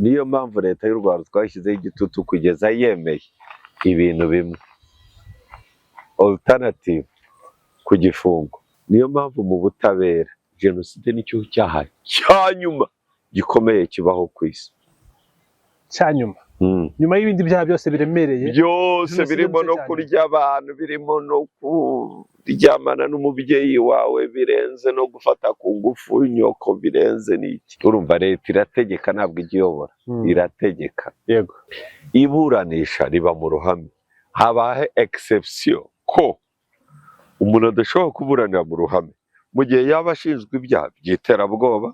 Niyo mpamvu Leta y'u Rwanda twashyizeho igitutu kugeza yemeye ibintu bimwe, alternative ku gifungo. Niyo mpamvu mu butabera jenoside nicyo cyaha cya nyuma gikomeye kibaho ku isi. Cya nyuma? Nyuma y'ibindi byaha byose biremereye? Byose. Jenoside Birimo nicyo no cya kurya abantu, birimo no kuryamana n'umubyeyi wawe, birenze no gufata ku ngufu nyoko, birenze n'iki. Urumva, leta irategeka, ntabwo ijya iyobora. Irategeka. Iburanisha riba mu ruhame. Habaho exception ko umuntu adashobora kuburanira mu ruhame mu gihe yaba ashinjwa ibyaha by'iterabwoba,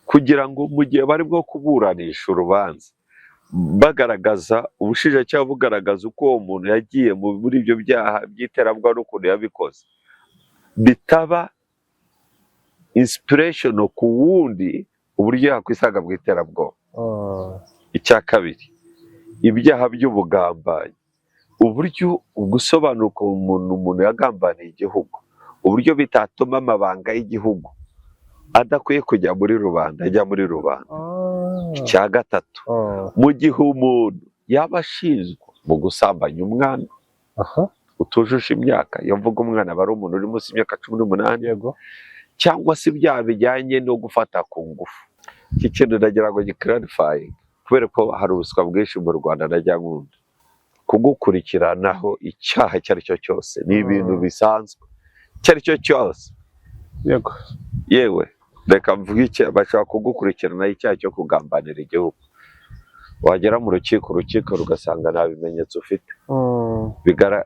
kugira ngo mu gihe bari bwo kuburanisha urubanza, bagaragaza, ubushinjacyaha bugaragaza uko uwo muntu yagiye muri ibyo byaha by'iterabwoba n'ukuntu yabikoze, bitaba inspiration ku wundi uburyo yakwisanga mu iterabwoba. Icya kabiri, ibyaha by'ubugambanyi, uburyo gusobanura ukuntu umuntu yagambaniye igihugu, uburyo bitatuma amabanga y'igihugu adakwiye kujya muri rubanda ajya muri rubanda. Icya gatatu, mu gihe umuntu yaba ashinjwa mu gusambanya umwana utujuje imyaka, iyo mvuga umwana aba ari umuntu uri munsi y'imyaka 18, cyangwa se ibyaha bijyanye no gufata ku ngufu. Iki kintu ndagira ngo giclarifyinge, kubera ko hari ubuswa bwinshi mu Rwanda. Najya nkunda kugukurikiranaho icyaha icyo ari cyo cyose, ni ibintu bisanzwe, icyo ari cyo cyose. Yewe, reka mvuge iki: bashobora kugukurikiranaho icyaha cyo kugambanira igihugu, wagera mu rukiko, urukiko rugasanga nta bimenyetso ufite.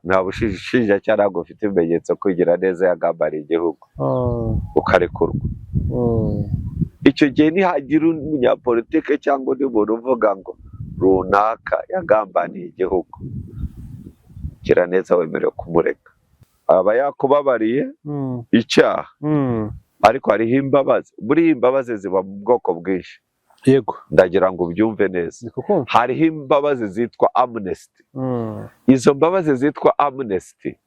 Nta bushinjacyaha, ntabwo ufite ibimenyetso ko Giraneza yagambaniye igihugu, ukarekurwa. Icyo gihe nihagira umunyapolitike cyangwa undi muntu uvuga ngo runaka yagambaniye igihugu, Giraneza wemerewe kumurega, aba yakubabariye icyaha. Ariko hariho imbabazi. Buriya imbabazi ziba mu bwoko bwinshi. Ndagira ngo ubyumve neza. Ndi kukumva. Hariho imbabazi zitwa amnesty. Izo mbabazi zitwa amnesty,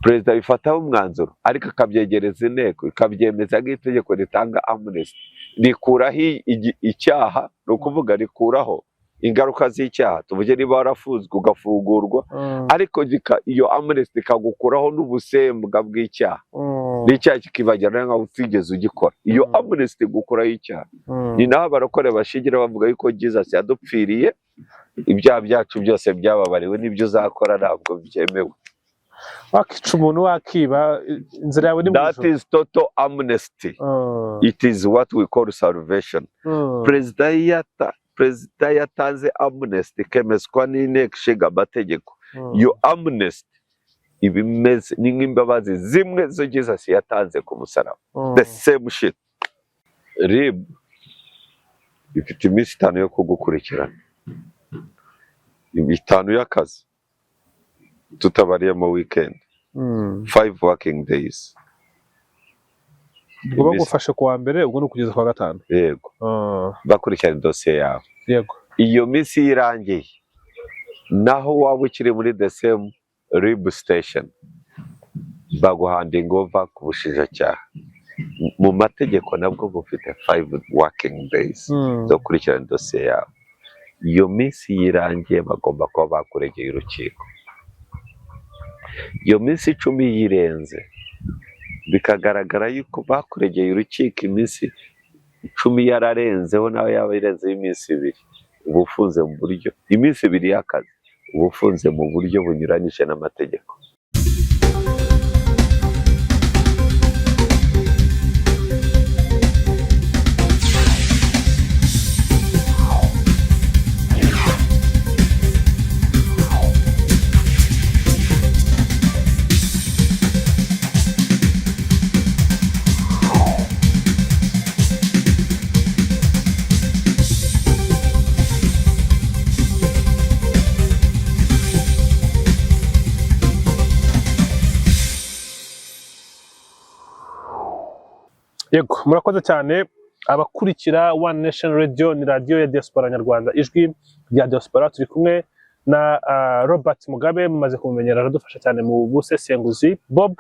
perezida abifataho umwanzuro, ariko akabyegereza inteko ikabyemeza nk'itegeko ritanga amnesty, rikuraho icyaha, ni ukuvuga rikuraho ingaruka z'icyaha. Tuvuge niba warafunzwe ugafungurwa, ariko iyo amnesty ikagukuraho n'ubusembwa bw'icyaha, n'icyaha kikibagirana nkaho utigeze ugikora. Iyo amnesty igukuraho icyaha. Ni naho abarokore bashingira bavuga yuko Jesus yadupfiriye, ibyaha byacu byose byababariwe, n'ibyo uzakora ntabwo byemewe. Wakica umuntu, wakiba, inzira yawe ni mu That ijuru. is total amnesty. It is what we call salvation. Perezida yatanze amnesty ikemezwa n'Inteko Ishinga Amategeko. Iyo amnesty iba imeze ni nk'imbabazi zimwe zo Jesus yatanze ku musaraba, the same shit. RIB ifite iminsi 5 yo kugukurikirana, 5 y'akazi tutabariyemo weekend, 5 working days. Ubwo bagufashe ku wa mbere, ubwo ni ukugeza ku wa gatanu. Yego. Bakurikirana dosiye yawe. Iyo minsi iyo irangiye, naho waba ukiri muri the same RIB station, baguhandinga over ku bushinjacyaha. Mu mategeko nabwo bufite 5 working days zo gukurikirana dosiye yawe. Iyo minsi yirangiye, bagomba kuba bakuregeye urukiko. Iyo minsi 10 yirenze, bikagaragara yuko bakuregeye urukiko iminsi 10 yararenzeho, nawe yaba irenzeho iminsi 2, uba ufunze mu buryo, iminsi 2 y'akazi, uba ufunze mu buryo bunyuranyije n'amategeko. Yego, murakoze cyane abakurikira One Nation Radio, ni radiyo ya diaspora nyarwanda, ijwi rya diaspora. Turi kumwe na Robert Mugabe, mumaze kumumenyera, aradufasha cyane mu busesenguzi. Bob,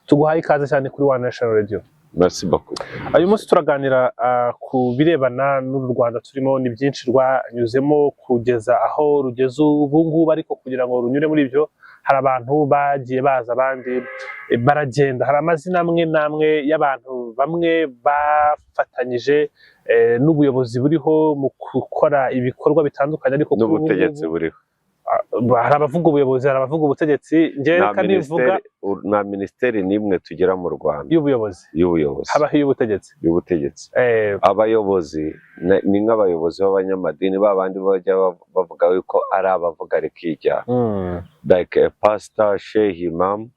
tuguhaye ikaze cyane kuri One Nation Radio. Merci beaucoup. Uyu munsi turaganira ku birebana n'uru Rwanda turimo. Ni byinshi rwanyuzemo kugeza aho rugeze ubu ngubu, ariko kugira ngo runyure muri ibyo hari abantu bagiye baza, abandi baragenda. Hari amazina amwe n'amwe y'abantu bamwe bafatanyije n'ubuyobozi buriho mu gukora ibikorwa bitandukanye, ariko kuri ubu N'ubutegetsi ngubu, buriho. Hari abavuga ubuyobozi, hari abavuga ubutegetsi. Njye Nta reka nivuga minisiteri, nta minisiteri n'imwe tugira mu Rwanda y'ubuyobozi. Y'ubuyobozi. Habaho iy'ubutegetsi. Y'ubutegetsi. Abayobozi ni nk'abayobozi b'abanyamadini, ba bandi bajya bavuga yuko ari abavuga rikijyana, like a pastor, sheikh, imam,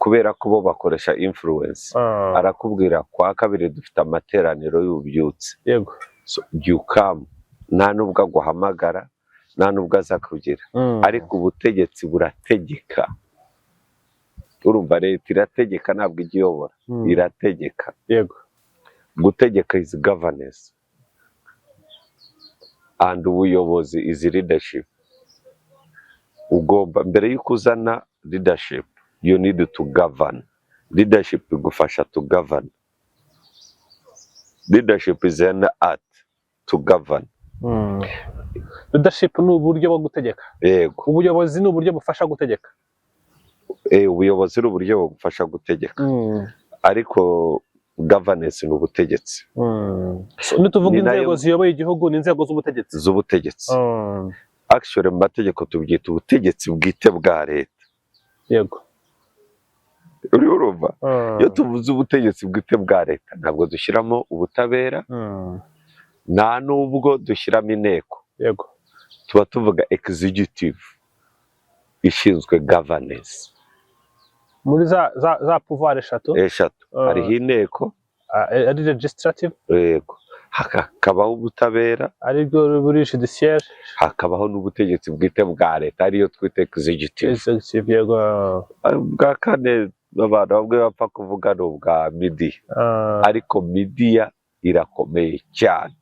kubera ko bo bakoresha influence. Arakubwira: "Kwa kabiri dufite amateraniro y'ububyutse." So you come, nta nubwo aguhamagara, nta nubwo aza kugira. Ariko ubutegetsi burategeka. Urumva, leta irategeka, ntabwo ijya iyobora. Irategeka. Gutegeka is governance and ubuyobozi is leadership. Ugomba, mbere y'uko uzana leadership, you need to govern. Leadership igufasha to govern. Leadership is an art to govern. Leadership ni uburyo bwo gutegeka. Yego. Ubuyobozi ni uburyo bufasha gutegeka. Ubuyobozi ni uburyo bugufasha gutegeka, ariko governance ni ubutegetsi. So, nituvuga Ni nayo- inzego ziyoboye igihugu, ni inzego z'ubutegetsi. Z'ubutegetsi. Actually, mu mategeko tubyita ubutegetsi bwite bwa leta. Uriho urumva? Iyo tuvuze ubutegetsi bwite bwa leta, ntabwo dushyiramo ubutabera, nta n'ubwo dushyiramo inteko. Tuba tuvuga executive ishinzwe governance. Muri za pouvoir eshatu. Eshatu. Hariho inteko. Ari legislative. Yego, hakabaho ubutabera, ari bwo buri judiciaire, hakabaho n'ubutegetsi bwite bwa leta, ariyo twita executive. Executive, yego. Ubwa kane abantu bamwe bapfa kuvuga ni ubwa media, ariko media irakomeye cyane.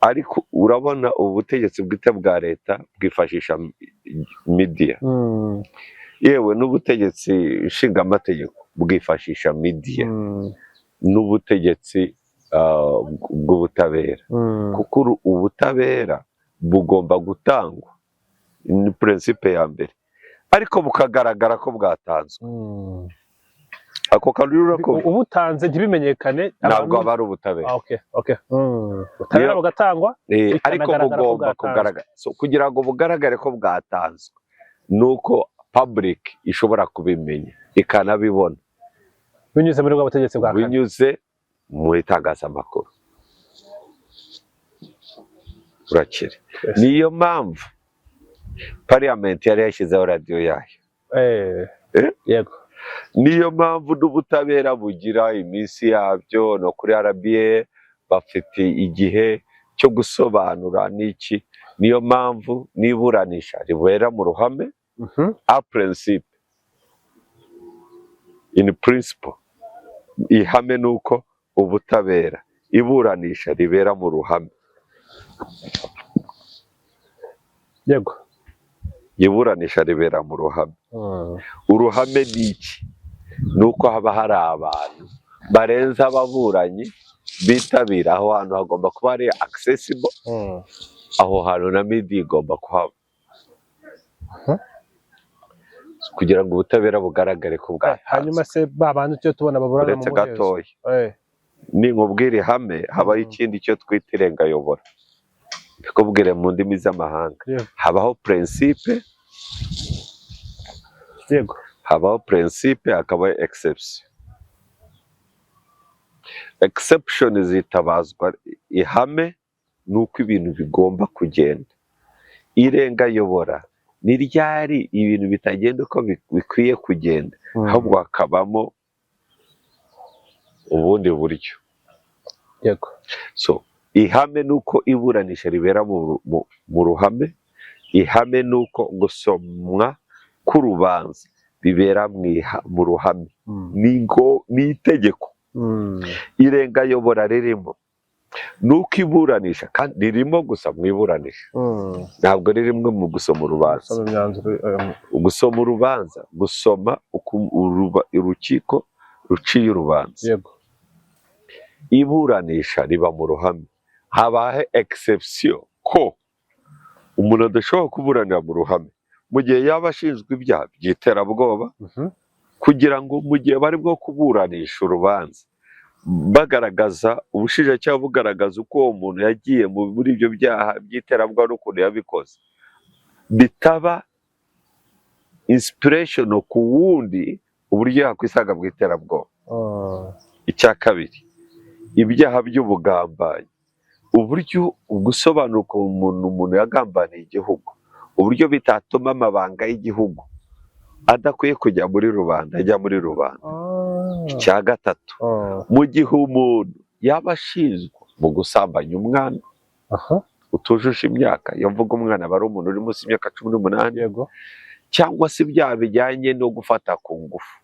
Ariko urabona, ubu butegetsi bwite bwa leta bwifashisha media. Yewe, n'ubutegetsi nshingamategeko bwifashisha media, n'ubutegetsi bw'ubutabera, kuko ubutabera bugomba gutangwa, ni principe ya mbere, ariko bukagaragara ko bwatanzwe. Ako kantu rero Ubutanze ntibimenyekane. Ntabwo aba ari ubutabera. Ah, okay. Ubutabera bugatangwa, Ariko bikanagaragara ko bugomba bwatanzwe. kugaragara. So, kugira ngo bugaragare ko bwatanzwe ni uko public ishobora kubimenya, ikanabibona. Binyuze muri bwa butegetsi bwa kane. Binyuze mu itangazamakuru. Urakire. Niyo mpamvu parliament yari yashyizeho radiyo yayo. Eh? Yego. Niyo mpamvu n'ubutabera bugira iminsi yabyo, no kuri RBA bafite igihe cyo gusobanura n'iki. Niyo mpamvu n'iburanisha ribera mu ruhame. A principe, in principle, ihame ni uko ubutabera, iburanisha ribera mu ruhame. Iburanisha ribera mu ruhame. Uruhame ni iki? Ni uko haba hari abantu barenze ababuranyi bitabira. Aho hantu hagomba kuba hari accessible. Aho hantu na media igomba kuhaba kugira ngo ubutabera bugaragare ko bwatanzwe. Hanyuma se ba bandi tujya tubona baburana mu Uretse muhezo? gatoya. Ninkubwira ihame, habaho ikindi cyo twita irengayobora, mbikubwire mu ndimi z'amahanga. Habaho principe, habaho principe, hakabaho exception. Exception zitabazwa. Ihame ni uko ibintu bigomba kugenda. Irengayobora ni ryari ibintu bitagenda uko bikwiye kugenda, ahubwo hakabamo ubundi buryo. So ihame ni uko iburanisha ribera mu ruhame. Ihame ni uko gusomwa k'urubanza bibera mu ruhame. Ni itegeko. Irengayobora ririmo ni uko iburanisha, kandi ririmo gusa mu iburanisha, ntabwo ririmo mu gusoma urubanza. Gusoma imyanzuro. Gusoma urubanza, gusoma uko urukiko Ruciye urubanza, iburanisha riba mu ruhame, habahe exception ko umuntu adashobora kuburanira mu ruhame mu gihe yaba ashinjwa ibyaha by'iterabwoba, kugira ngo mu gihe bari bwo kuburanisha urubanza bagaragaza, ubushinjacyaha bugaragaza uko uwo muntu yagiye muri ibyo byaha by'iterabwoba n'ukuntu yabikoze, bitaba inspiration ku wundi uburyo yakwisanga mu iterabwoba. Icya kabiri, ibyaha by'ubugambanyi, uburyo gusobanura ukuntu umuntu yagambaniye igihugu, uburyo bitatuma amabanga y'igihugu adakwiye kujya muri rubanda ajya muri rubanda. Icya gatatu, mu gihe umuntu yaba ashinjwa mu gusambanya umwana utujuje imyaka, iyo mvuga umwana aba ari umuntu uri munsi y'imyaka 18, cyangwa se ibyaha bijyanye no gufata ku ngufu,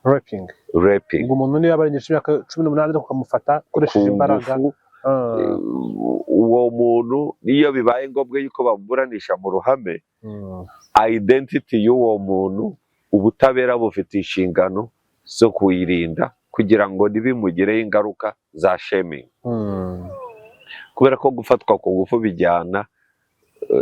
raping, raping, ubwo umuntu niba arengeje imyaka 18 ariko ukamufata ukoresheje ku imbaraga, ngufu, uwo muntu niyo bibaye ngombwa yuko bamuburanisha mu ruhame, identity y'uwo muntu ubutabera bufite inshingano zo kuyirinda kugira ngo ntibimugireho ingaruka za shaming, kubera ko gufatwa ku ngufu bijyana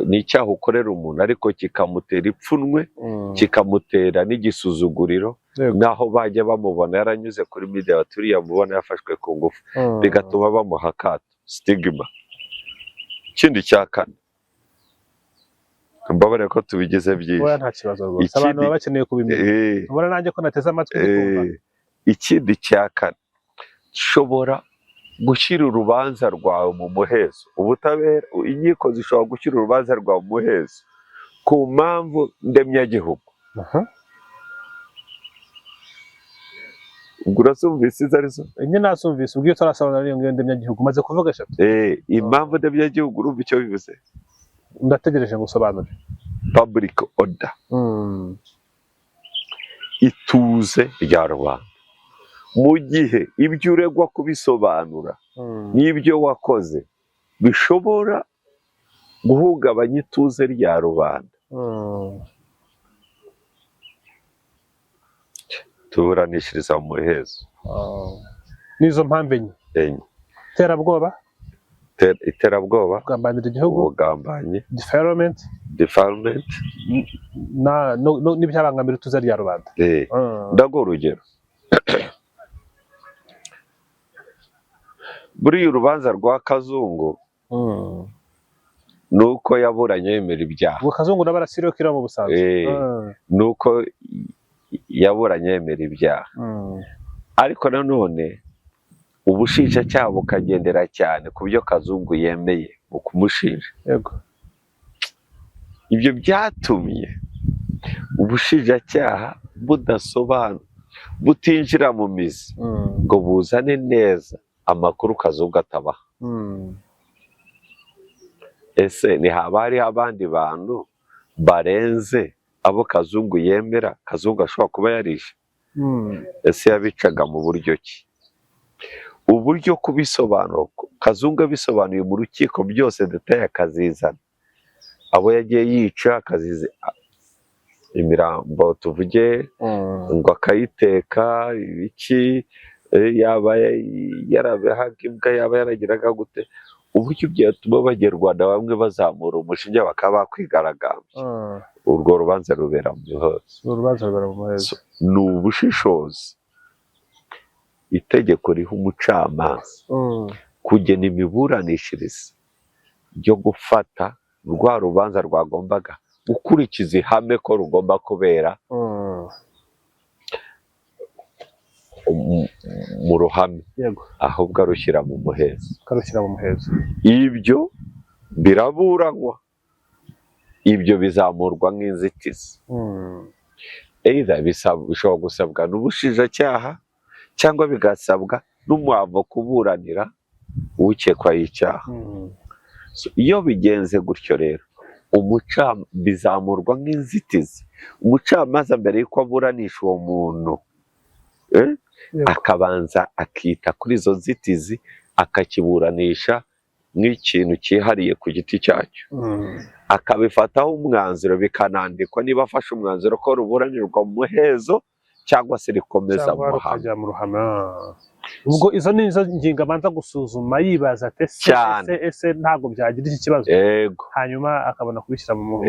n'icyaha ukorera umuntu ariko kikamutera ipfunwe, kikamutera n'igisuzuguriro, naho bajya bamubona yaranyuze kuri media baturiye mubona yafashwe ku ngufu, bigatuma bamuha akato, stigma. Ikindi cya kane, mbabarire ko tubigize byinshi. Oya, nta kibazo rwose, abantu baba bakeneye kubimenya. Ubona nanjye ko nateze amatwi ndikumva. Ikindi cya kane, ushobora gushyira urubanza rwawe mu muhezo, ubutabera, inkiko zishobora gushyira urubanza rwawe mu muhezo ku mpamvu ndemyagihugu. Ubwo urazumvise izo arizo? Enye nazumvise, ubwo iyo turasobanura iyo ngiyo ndemyagihugu umaze kuvuga eshatu. Impamvu ndemyagihugu, urumva icyo bivuze? Ndategereje ngo usobanure. Public order, ituze rya rubanda, mu gihe ibyo uregwa kubisobanura n'ibyo wakoze bishobora guhungabanya ituze rya rubanda, tuburanishiriza mu muhezo. Ah. N'izo mpamvu enye? Enye. Iterabwoba, Iterabwoba, kugambanira igihugu, ubugambanyi, defilement, defilement, n'ibyabangamira ituze rya rubanda. Ndaguha urugero, buriya urubanza rwa Kazungu ni uko yaburanye yemera ibyaha. Ubwo Kazungu nawe arasiriwe kira mu Busanza. Ni uko yaburanye yemera ibyaha, ariko nanone ubushinjacyaha bukagendera cyane ku byo Kazungu yemeye mu kumushinja. Ibyo byatumye ubushinjacyaha budasobanura, butinjira mu mizi ngo buzane neza amakuru Kazungu atabaha. Ese ntihaba hariho abandi bantu barenze abo Kazungu yemera, Kazungu ashobora kuba yarishe? Ese yabicaga mu buryo ki? Uburyo kubisobanura, Kazungu abisobanuye mu rukiko byose detaye akazizana, abo yagiye yica akazizi imirambo tuvuge, ngo akayiteka ibiki, yaba yarabihaga imbwa, yaba yaragiraga gute, uburyo byatuma abanyarwanda bamwe bazamura umushinja bakaba bakwigaragambya, urwo rubanza rubera mu muhezo. Urubanza rubera mu muhezo. Ni ubushishozi itegeko riha umucamanza kugena imiburanishirize yo gufata rwa rubanza rwagombaga gukurikiza ihame ko rugomba kubera mu ruhame, ahubwo arushyira mu muhezo. Karushyira mu muhezo. Ibyo biraburanywa, ibyo bizamurwa nk'inzitizi, either bishobora gusabwa n'ubushinjacyaha cyangwa bigasabwa n'umwavoka kuburanira ukekwaho icyaha. So, iyo bigenze gutyo rero, bizamurwa nk'inzitizi, umucamanza mbere y'uko aburanisha uwo muntu, akabanza akita kuri izo nzitizi, akakiburanisha nk'ikintu cyihariye ku giti cyacyo, akabifataho umwanzuro, bikanandikwa niba afashe umwanzuro ko ruburanirwa mu muhezo cyangwa se rikomeza mu Cyangwa ruhame. rukajya mu ruhame. Ah. Ubwo izo ni zo ngingo abanza gusuzuma, yibaza ati: ese Cyane. ese ntabwo byagira iki kibazo? Hanyuma akabona kubishyira mu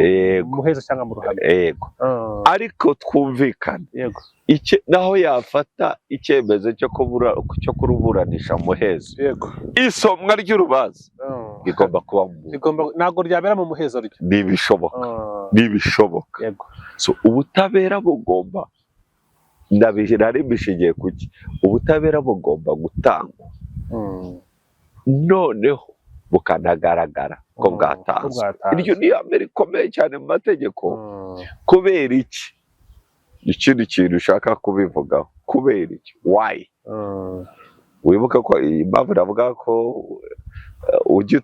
muhezo cyangwa mu ruhame. Yego. Ah, Ariko twumvikane, naho yafata icyemezo cyo kuruburanisha mu muhezo, isomwa ry'urubanza rigomba kuba mu Rigomba, ntabwo ryabera mu muhezo ryo. Ntibishoboka. Ntibishoboka. So ubutabera bugomba, nari mbishingiye kuki ubutabera bugomba gutangwa, noneho bukanagaragara ko Ko bwatanzwe. bwatanzwe. Iryo ni ihame rikomeye cyane mu mategeko. Kubera iki? Ikindi kintu ushaka kubivugaho, kubera iki? Why? Wibuka ko iyi mpamvu navuga ko ujya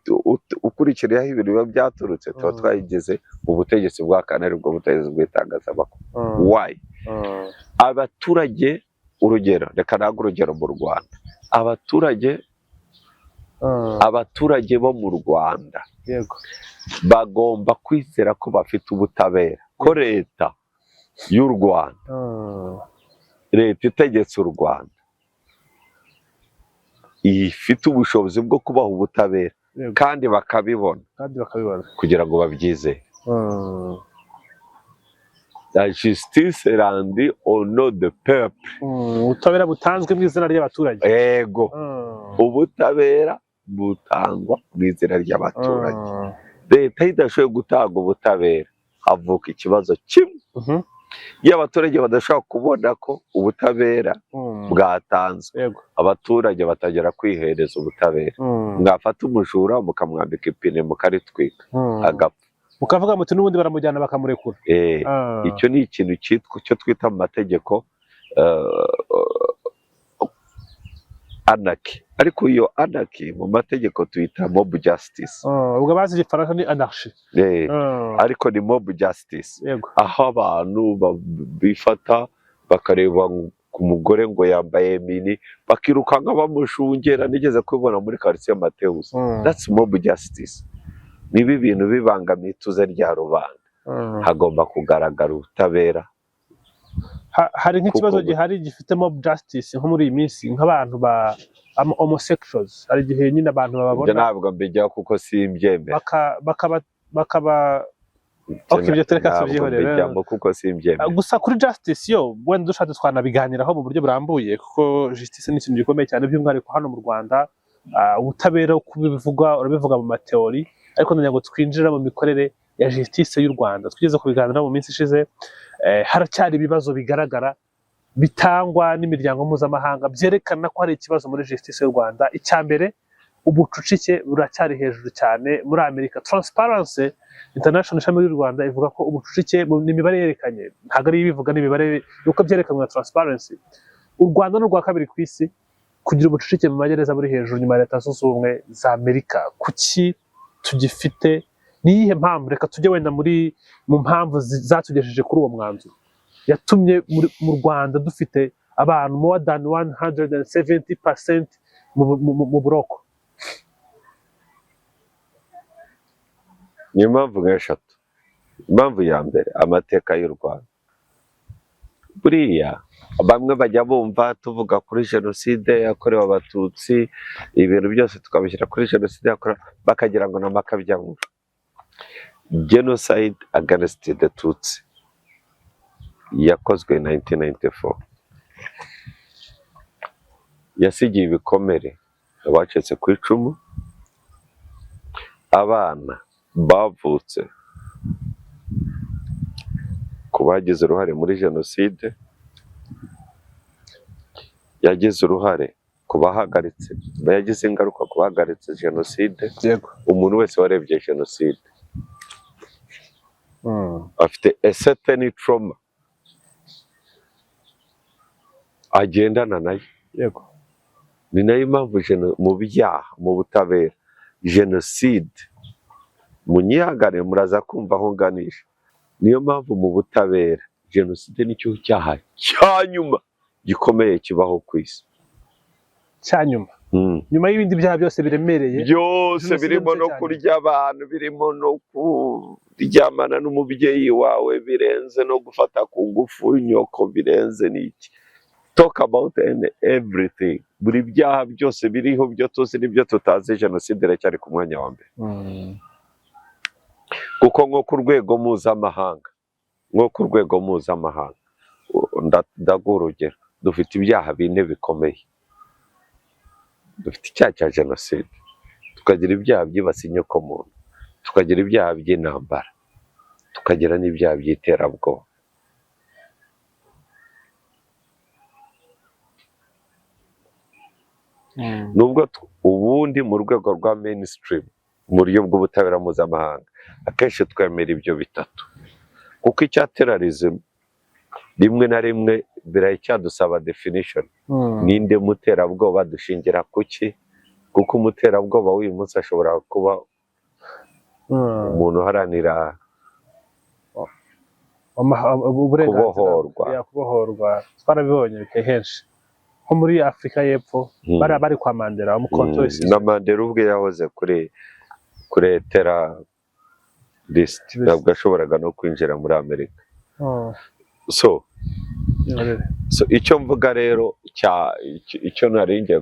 ukurikiraho ibintu biba byaturutse, tuba twayigize ubutegetsi bwa kane, aribwo butegetsi bw'itangazamakuru. Why? Abaturage, urugero, reka ntabwo urugero mu Rwanda, abaturage abaturage bo mu Rwanda bagomba kwizera ko bafite ubutabera, ko leta y'u Rwanda, leta itegetse u Rwanda, ifite ubushobozi bwo kubaha ubutabera kandi bakabibona. Kandi bakabibona. Kugira ngo babyizere, la justice rendue au nom de peuple. Ubutabera butanzwe mu izina ry'abaturage. Yego. Ubutabera butangwa mu izina ry'abaturage. Leta idashoboye gutanga ubutabera, havuka ikibazo kimwe: iyo abaturage badashobora kubona ko ubutabera bwatanzwe, abaturage batangira kwihereza ubutabera. Mwafata umujura mukamwambika ipine, mukaritwika, agapfa. Mukavuga muti n'ubundi baramujyana bakamurekura. Icyo ni ikintu cyitwa, icyo twita mu mategeko anarchy, ariko iyo anarchy mu mategeko tuyita mob justice. Ubwo abazi igifaransa ni anarchie. Ariko ni mob justice, aho abantu bifata bakareba ku mugore ngo yambaye mini, bakirukanka bamushungera. Nigeze kubibona muri quartier Mateus. That's mob justice. Niba ibintu bibangamiye ituze rya rubanda, hagomba kugaragara ubutabera. Hari nk'ikibazo Kuko- gihari gifite mob justice nko muri iyi minsi, nk'abantu ba homosexuals, hari igihe nyine abantu Ibyo bababona ntabwo mbijyaho kuko simbyemera. Bakaba Okay, ibyo tureka Ntabwo tubyihorere. mbijyamo kuko simbyemera. Gusa kuri justice yo wenda dushatse twanabiganiraho mu buryo burambuye, kuko justice ni ikintu gikomeye cyane, by'umwihariko hano mu Rwanda. Ubutabera uko ubivuga, urabivuga mu ma théorie, ariko ndagira ngo twinjire mu mikorere ya justice y'u Rwanda. Twigeze kubiganiraho mu minsi ishize. Haracyari ibibazo bigaragara bitangwa n'imiryango mpuzamahanga byerekana ko hari ikibazo muri justice y'u Rwanda. Icya mbere, ubucucike buracyari hejuru cyane. Muri Amerika, Transparency International ishami ry'u Rwanda ivuga ko ubucucike ni imibare yerekanye, ntabwo ari ibivuga, ni imibare uko byerekanwe na Transparency. U Rwanda ni urwa kabiri ku isi kugira ubucucike mu magereza buri hejuru, nyuma ya Leta Zunze Ubumwe za Amerika. Kuki tugifite? Ni iyihe mpamvu? Reka tujye wenda mu mpamvu zatugejeje kuri uwo mwanzuro yatumye mu Rwanda dufite abantu more than 170% mu buroko. Ni impamvu nk'eshatu. Impamvu ya mbere, amateka y'u Rwanda. Buriya bamwe bajya bumva tuvuga kuri jenoside yakorewe Abatutsi, ibintu byose tukabishyira kuri jenoside yakorewe, bakagira ngo ni amakabyankuru. Genocide against the Tutsi yakozwe 1994 yasigiye ibikomere abacitse ku icumu, abana bavutse ku bagize uruhare muri jenoside, yagize uruhare ku bahagaritse, yagize ingaruka ku bahagaritse jenoside. Umuntu wese warebye jenoside afite a certain trauma agendana nayo. Ni nayo mpamvu mu byaha, mu butabera, jenoside, munyihangane muraza kumva aho nganisha, niyo mpamvu mu butabera jenoside nicyo cyaha cya nyuma gikomeye kibaho ku isi. Cya nyuma? Nyuma y'ibindi byaha byose biremereye? Byose, Jenoside birimo nicyo no cya nyuma. kurya abantu, birimo no ku Kuryamana n'umubyeyi wawe birenze no gufata ku ngufu nyoko birenze n'iki, talk about and everything, buri byaha byose biriho, byo tuzi n'ibyo tutazi, jenoside iracyari ku mwanya wa mbere. Kuko nko ku rwego mpuzamahanga, ndaguha urugero, dufite ibyaha bine bikomeye. Dufite icyaha cya jenoside, tukagira ibyaha byibasiye inyokomuntu, tukagira ibyaha by'intambara, tukagira n'ibyaha by'iterabwoba. Nubwo ubundi mu rwego rwa mainstream, mu buryo bw'ubutabera mpuzamahanga, akenshi twemera ibyo bitatu, kuko icya terrorism rimwe na rimwe biracyadusaba definition. Ninde muterabwoba? Dushingira kuki? Kuko umuterabwoba w'uyu munsi ashobora kuba umuntu uharanira Uburenganzira kubohorwa. Ya, kubohorwa twarabibonye kenshi nko muri Afurika y'Epfo. Bariya bari kwa Mandela umukonto. Na Mandela ubwe yahoze kuri terror list, List. ntabwo yashoboraga no kwinjira muri Amerika. So icyo mvuga rero icyo nari ngiye,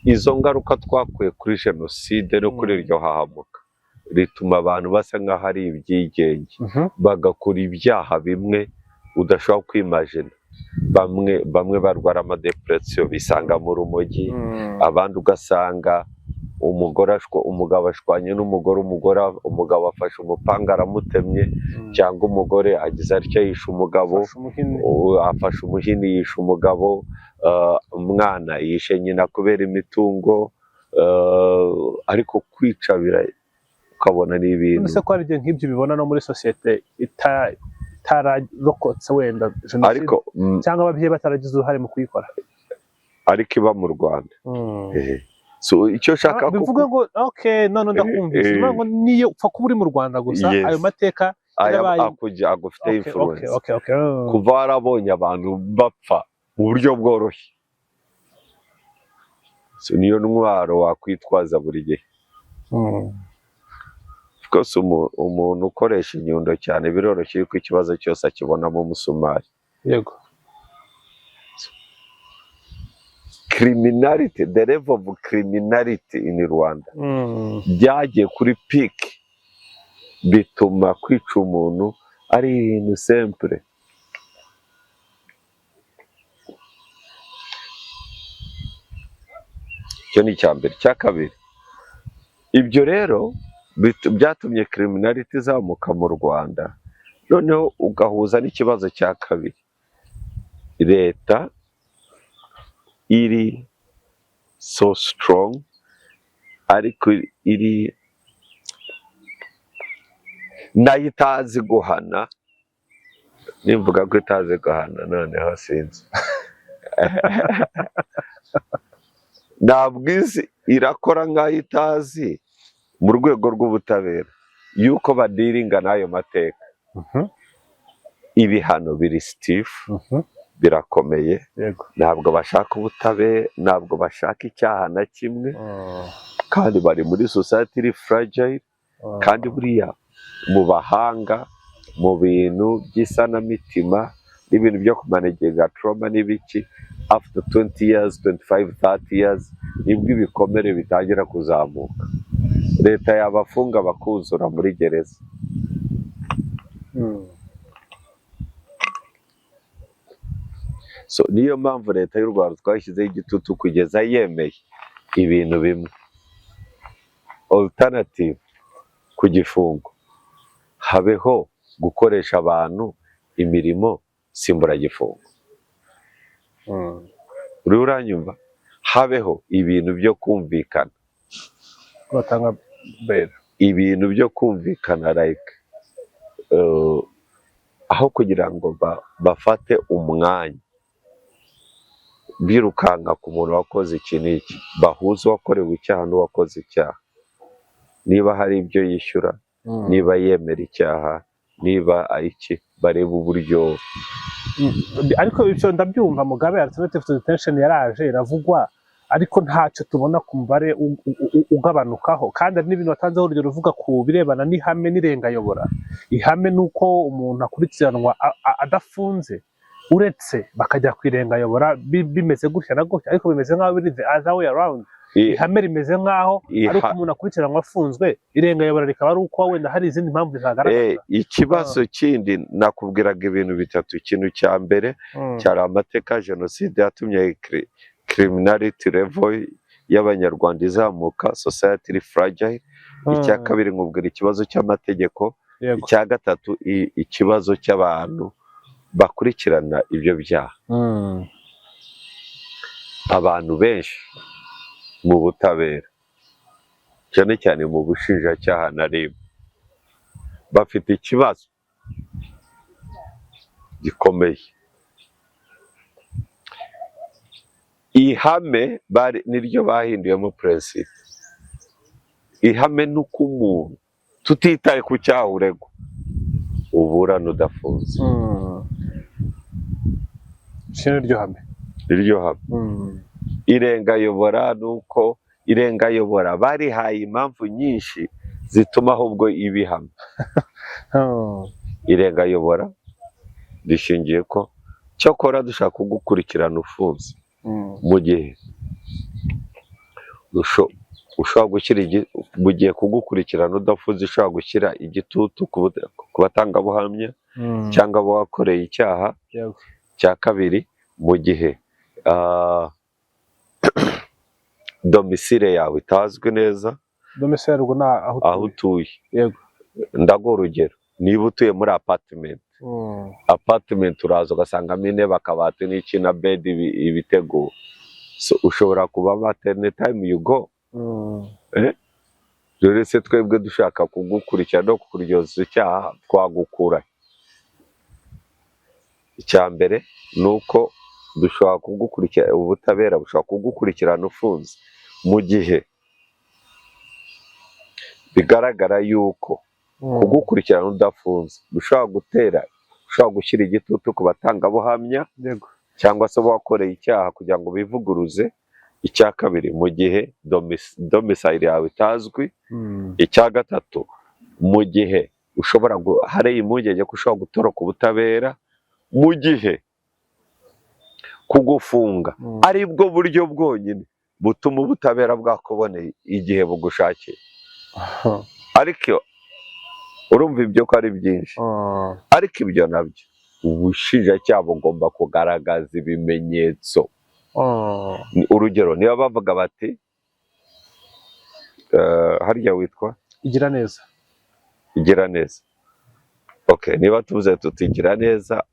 izo ngaruka twakuye kuri jenoside no kuri iryo hahamuka rituma abantu basa nk'aho ari ibyigenge, bagakora ibyaha bimwe udashobora kwimagina. Bamwe barwara amadepression, bisanga mu rumogi, abandi ugasanga umugabo ashwanye n'umugore, umugabo afashe umupanga aramutemye, cyangwa umugore agize atya yishe umugabo, Afashe umuhini. Afashe umuhini yishe umugabo, umwana yishe nyina kubera imitungo, ariko kwica ukabona ni ibintu. None se ko hari igihe nk'ibyo bibona no muri sosiyete itararokotse wenda jenoside, ariko cyangwa ababyeyi bataragize uruhare mu kuyikora? Ariko iba mu Rwanda. So icyo nshaka Bivuga ngo okay, none ndakumvise. Bivuga ngo niyo upfa kuba uri mu Rwanda gusa, Yes. ayo mateka aya yarabaye. Akujya agufite influence. Okay. Kuva warabonye abantu bapfa mu buryo bworoshye, so niyo ntwaro wakwitwaza buri gihe. Rwose umuntu ukoresha inyundo cyane biroroshye yuko ikibazo cyose akibonamo umusumari. Criminality, the level of criminality in Rwanda byagiye kuri peak, bituma kwica umuntu ari ibintu simple. Icyo ni icya mbere. Icya kabiri, ibyo rero byatumye criminality izamuka mu Rwanda, noneho ugahuza n'ikibazo cya kabiri, leta iri so strong ariko iri nayo itazi guhana. Nimvuga ko itazi guhana, noneho sinzi, ntabwo izi, irakora nk'aho itazi mu rwego rw'ubutabera yuko badealinga n'ayo mateka. Ibihano biri stiff, birakomeye. Ntabwo bashaka ubutabera, ntabwo bashaka icyaha na kimwe, kandi bari muri society iri fragile. Kandi buriya mu bahanga mu bintu by'isanamitima n'ibintu byo kumanaginga trauma n'ibiki, after 20 years, 25, 30 years, nibwo ibikomere bitangira kuzamuka. Leta yabafunga bakuzura muri gereza. So niyo mpamvu leta y'u Rwanda twashyizeho igitutu kugeza yemeye ibintu bimwe, alternative ku gifungo, habeho gukoresha abantu imirimo nsimburagifungo. Uriho uranyumva? Habeho ibintu byo kumvikana. Batanga bail. Ibintu byo kumvikana, like aho kugira ngo bafate umwanya birukanka ku muntu wakoze iki n'iki, bahuze uwakorewe icyaha n'uwakoze icyaha, niba hari ibyo yishyura, niba yemera icyaha, niba iki, barebe uburyo. Ariko ibyo ndabyumva Mugabe, alternative to detention yaraje iravugwa. Ariko ntacyo tubona ku mubare ugabanukaho. Kandi hari n'ibintu watanzeho urugero uvuga ku birebana n'ihame n'irengayobora. Ihame ni uko umuntu akurikiranwa adafunze, uretse bakajya ku irengayobora bimeze gutya na gutya, ariko bimeze nk'aho biri the other way around. Ihame rimeze nk'aho ari uko umuntu akurikiranwa afunzwe, irengayobora rikaba ari uko wenda hari izindi mpamvu zagaragaza. Ikibazo kindi nakubwiraga ibintu bitatu. Ikintu cya mbere cyari amateka ya jenoside yatumye criminality level y'Abanyarwanda izamuka, society iri fragile. Icya kabiri nkubwira ikibazo cy'amategeko. Icya gatatu, ikibazo cy'abantu bakurikirana ibyo byaha. Abantu benshi mu butabera, cyane cyane mu bushinjacyaha na RIB, bafite ikibazo gikomeye. Ihame bari niryo bahinduyemo principe. Ihame ni uko umuntu, tutitaye ku cyaha uregwa, uburana udafunze. Iki ni ryo hame. Iryo hame. Irengayobora ni uko irengayobora barihaye impamvu nyinshi zituma ahubwo ibihame. Irengayobora rishingiye ko cyokora dushaka kugukurikirana ufunze mu gihe ushobora gushyira mu gihe kugukurikirana udafunze ushobora gushyira igitutu ku batangabuhamya cyangwa abo wakoreye icyaha. Cya kabiri, mu gihe domicile yawe itazwi neza. Domicile ubwo ni aho aho utuye. Utuye. Ndaguha urugero: niba utuye muri apartment, apartment uraza ugasangamo intebe, akabati n'iki na bed ibiteguwe. So, ushobora kuba at any time you go. Dore se twebwe dushaka kugukurikira no kukuryoza icyaha twagukura? Icya mbere ni uko dushobora kugukurikira, ubutabera bushobora kugukurikirana ufunze mu gihe bigaragara yuko kugukurikirana udafunze bishobora gutera, ushobora gushyira igitutu ku batangabuhamya cyangwa se wakoreye icyaha kugira ngo bivuguruze. Icya kabiri, mu gihe domicile yawe itazwi. Icya gatatu, mu gihe ushobora hari impungenge ko ushobora gutoroka ubutabera, mu gihe kugufunga ari bwo buryo bwonyine butuma ubutabera bwakuboneye igihe bugushakiye. Ariko urumva ibyo ko ari byinshi. Ariko ibyo nabyo ubushinjacyaha bugomba kugaragaza ibimenyetso. Urugero, niba bavuga bati harya witwa? Igira neza. Igira neza, okay. Niba tuvuze tuti igira neza,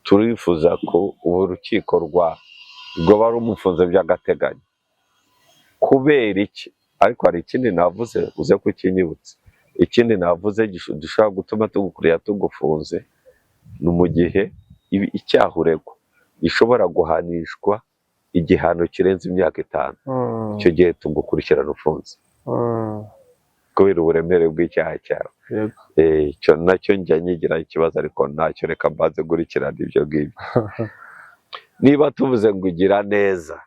turifuza ko ubu rukiko rwaba rumufunze by'agateganyo kubera iki? Ariko hari ikindi navuze, uze kukinyibutsa. Ikindi navuze gishobora gutuma tugukurira tugufunze ni mu gihe icyaha uregwa gishobora guhanishwa igihano kirenze imyaka 5. Icyo gihe tugukurikirana ufunze kubera uburemere bw'icyaha cyawe. Icyo nacyo njya nyigira ikibazo, ariko ntacyo, reka mbanze nkurikirane ibyo ngibyo. Niba tuvuze ngo ugira neza,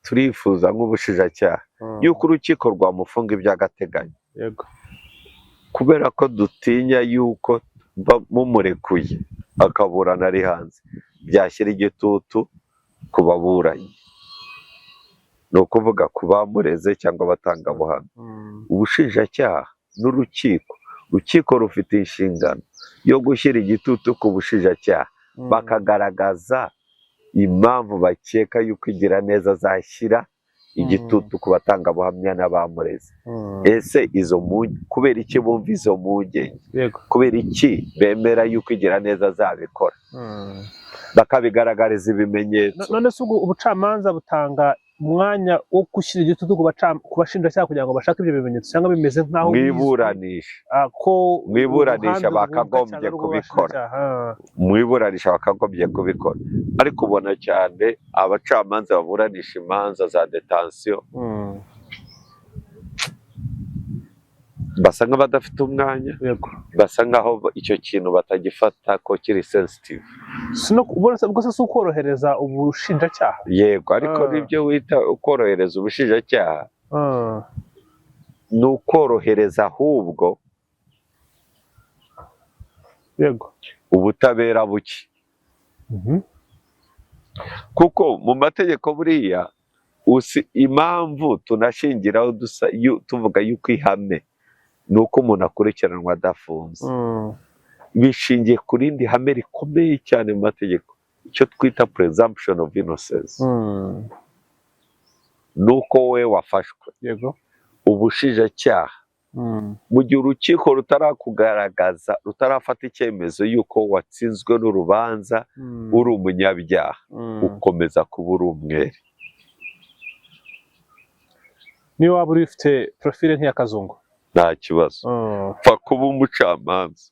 Turifuza nk'ubushinjacyaha yuko urukiko rwamufunga iby'agateganyo kubera ko dutinya yuko mumurekuye akaburana ari hanze byashyira igitutu ku baburanyi, ni ukuvuga ku bamureze cyangwa abatangabuhamya. Ubushinjacyaha n'urukiko, urukiko rufite inshingano yo gushyira igitutu ku bushinjacyaha, bakagaragaza impamvu bakeka yuko igira neza azashyira igitutu ku batangabuhamya n'abamureze. Ese izo kubera iki bumva izo mpungenge? Kubera iki bemera yuko igira neza azabikora? Bakabigaragariza ibimenyetso. None se ubwo ubucamanza butanga umwanya wo gushyira igitutu ku bashinjacyaha kugira ngo bashake ibyo bimenyetso, cyangwa bimeze nk'aho mu bizwi, iburanisha ko mu iburanisha uruhande rwumva bakagombye cyane ari kubikora. urw'abashinjacyaha? Mu iburanisha bakagombye kubikora, ariko ubona cyane abacamanza baburanisha imanza za détention. Basa nk'abadafite umwanya, basa nk'aho icyo kintu batagifata ko kiri sensitive. Ubwo se si ukorohereza ubushinjacyaha? Yego, ariko nibyo wita ukorohereza ubushinjacyaha, ni ukorohereza ahubwo ubutabera buke, kuko mu mategeko buriya usi impamvu tunashingiraho dusa tuvuga yuko ihame ni uko umuntu akurikiranwa adafunze, bishingiye ku rindi hame rikomeye cyane mu mategeko, icyo twita presumption of innocence. Ni uko we wafashwe, ubushinjacyaha, mu gihe urukiko rutarakugaragaza, rutarafata icyemezo y'uko watsinzwe n'urubanza, uri umunyabyaha, ukomeza kuba uri umwere. Niyo waba uri ufite profile nk'iya Kazungu? Nta kibazo. Pfa kuba umucamanza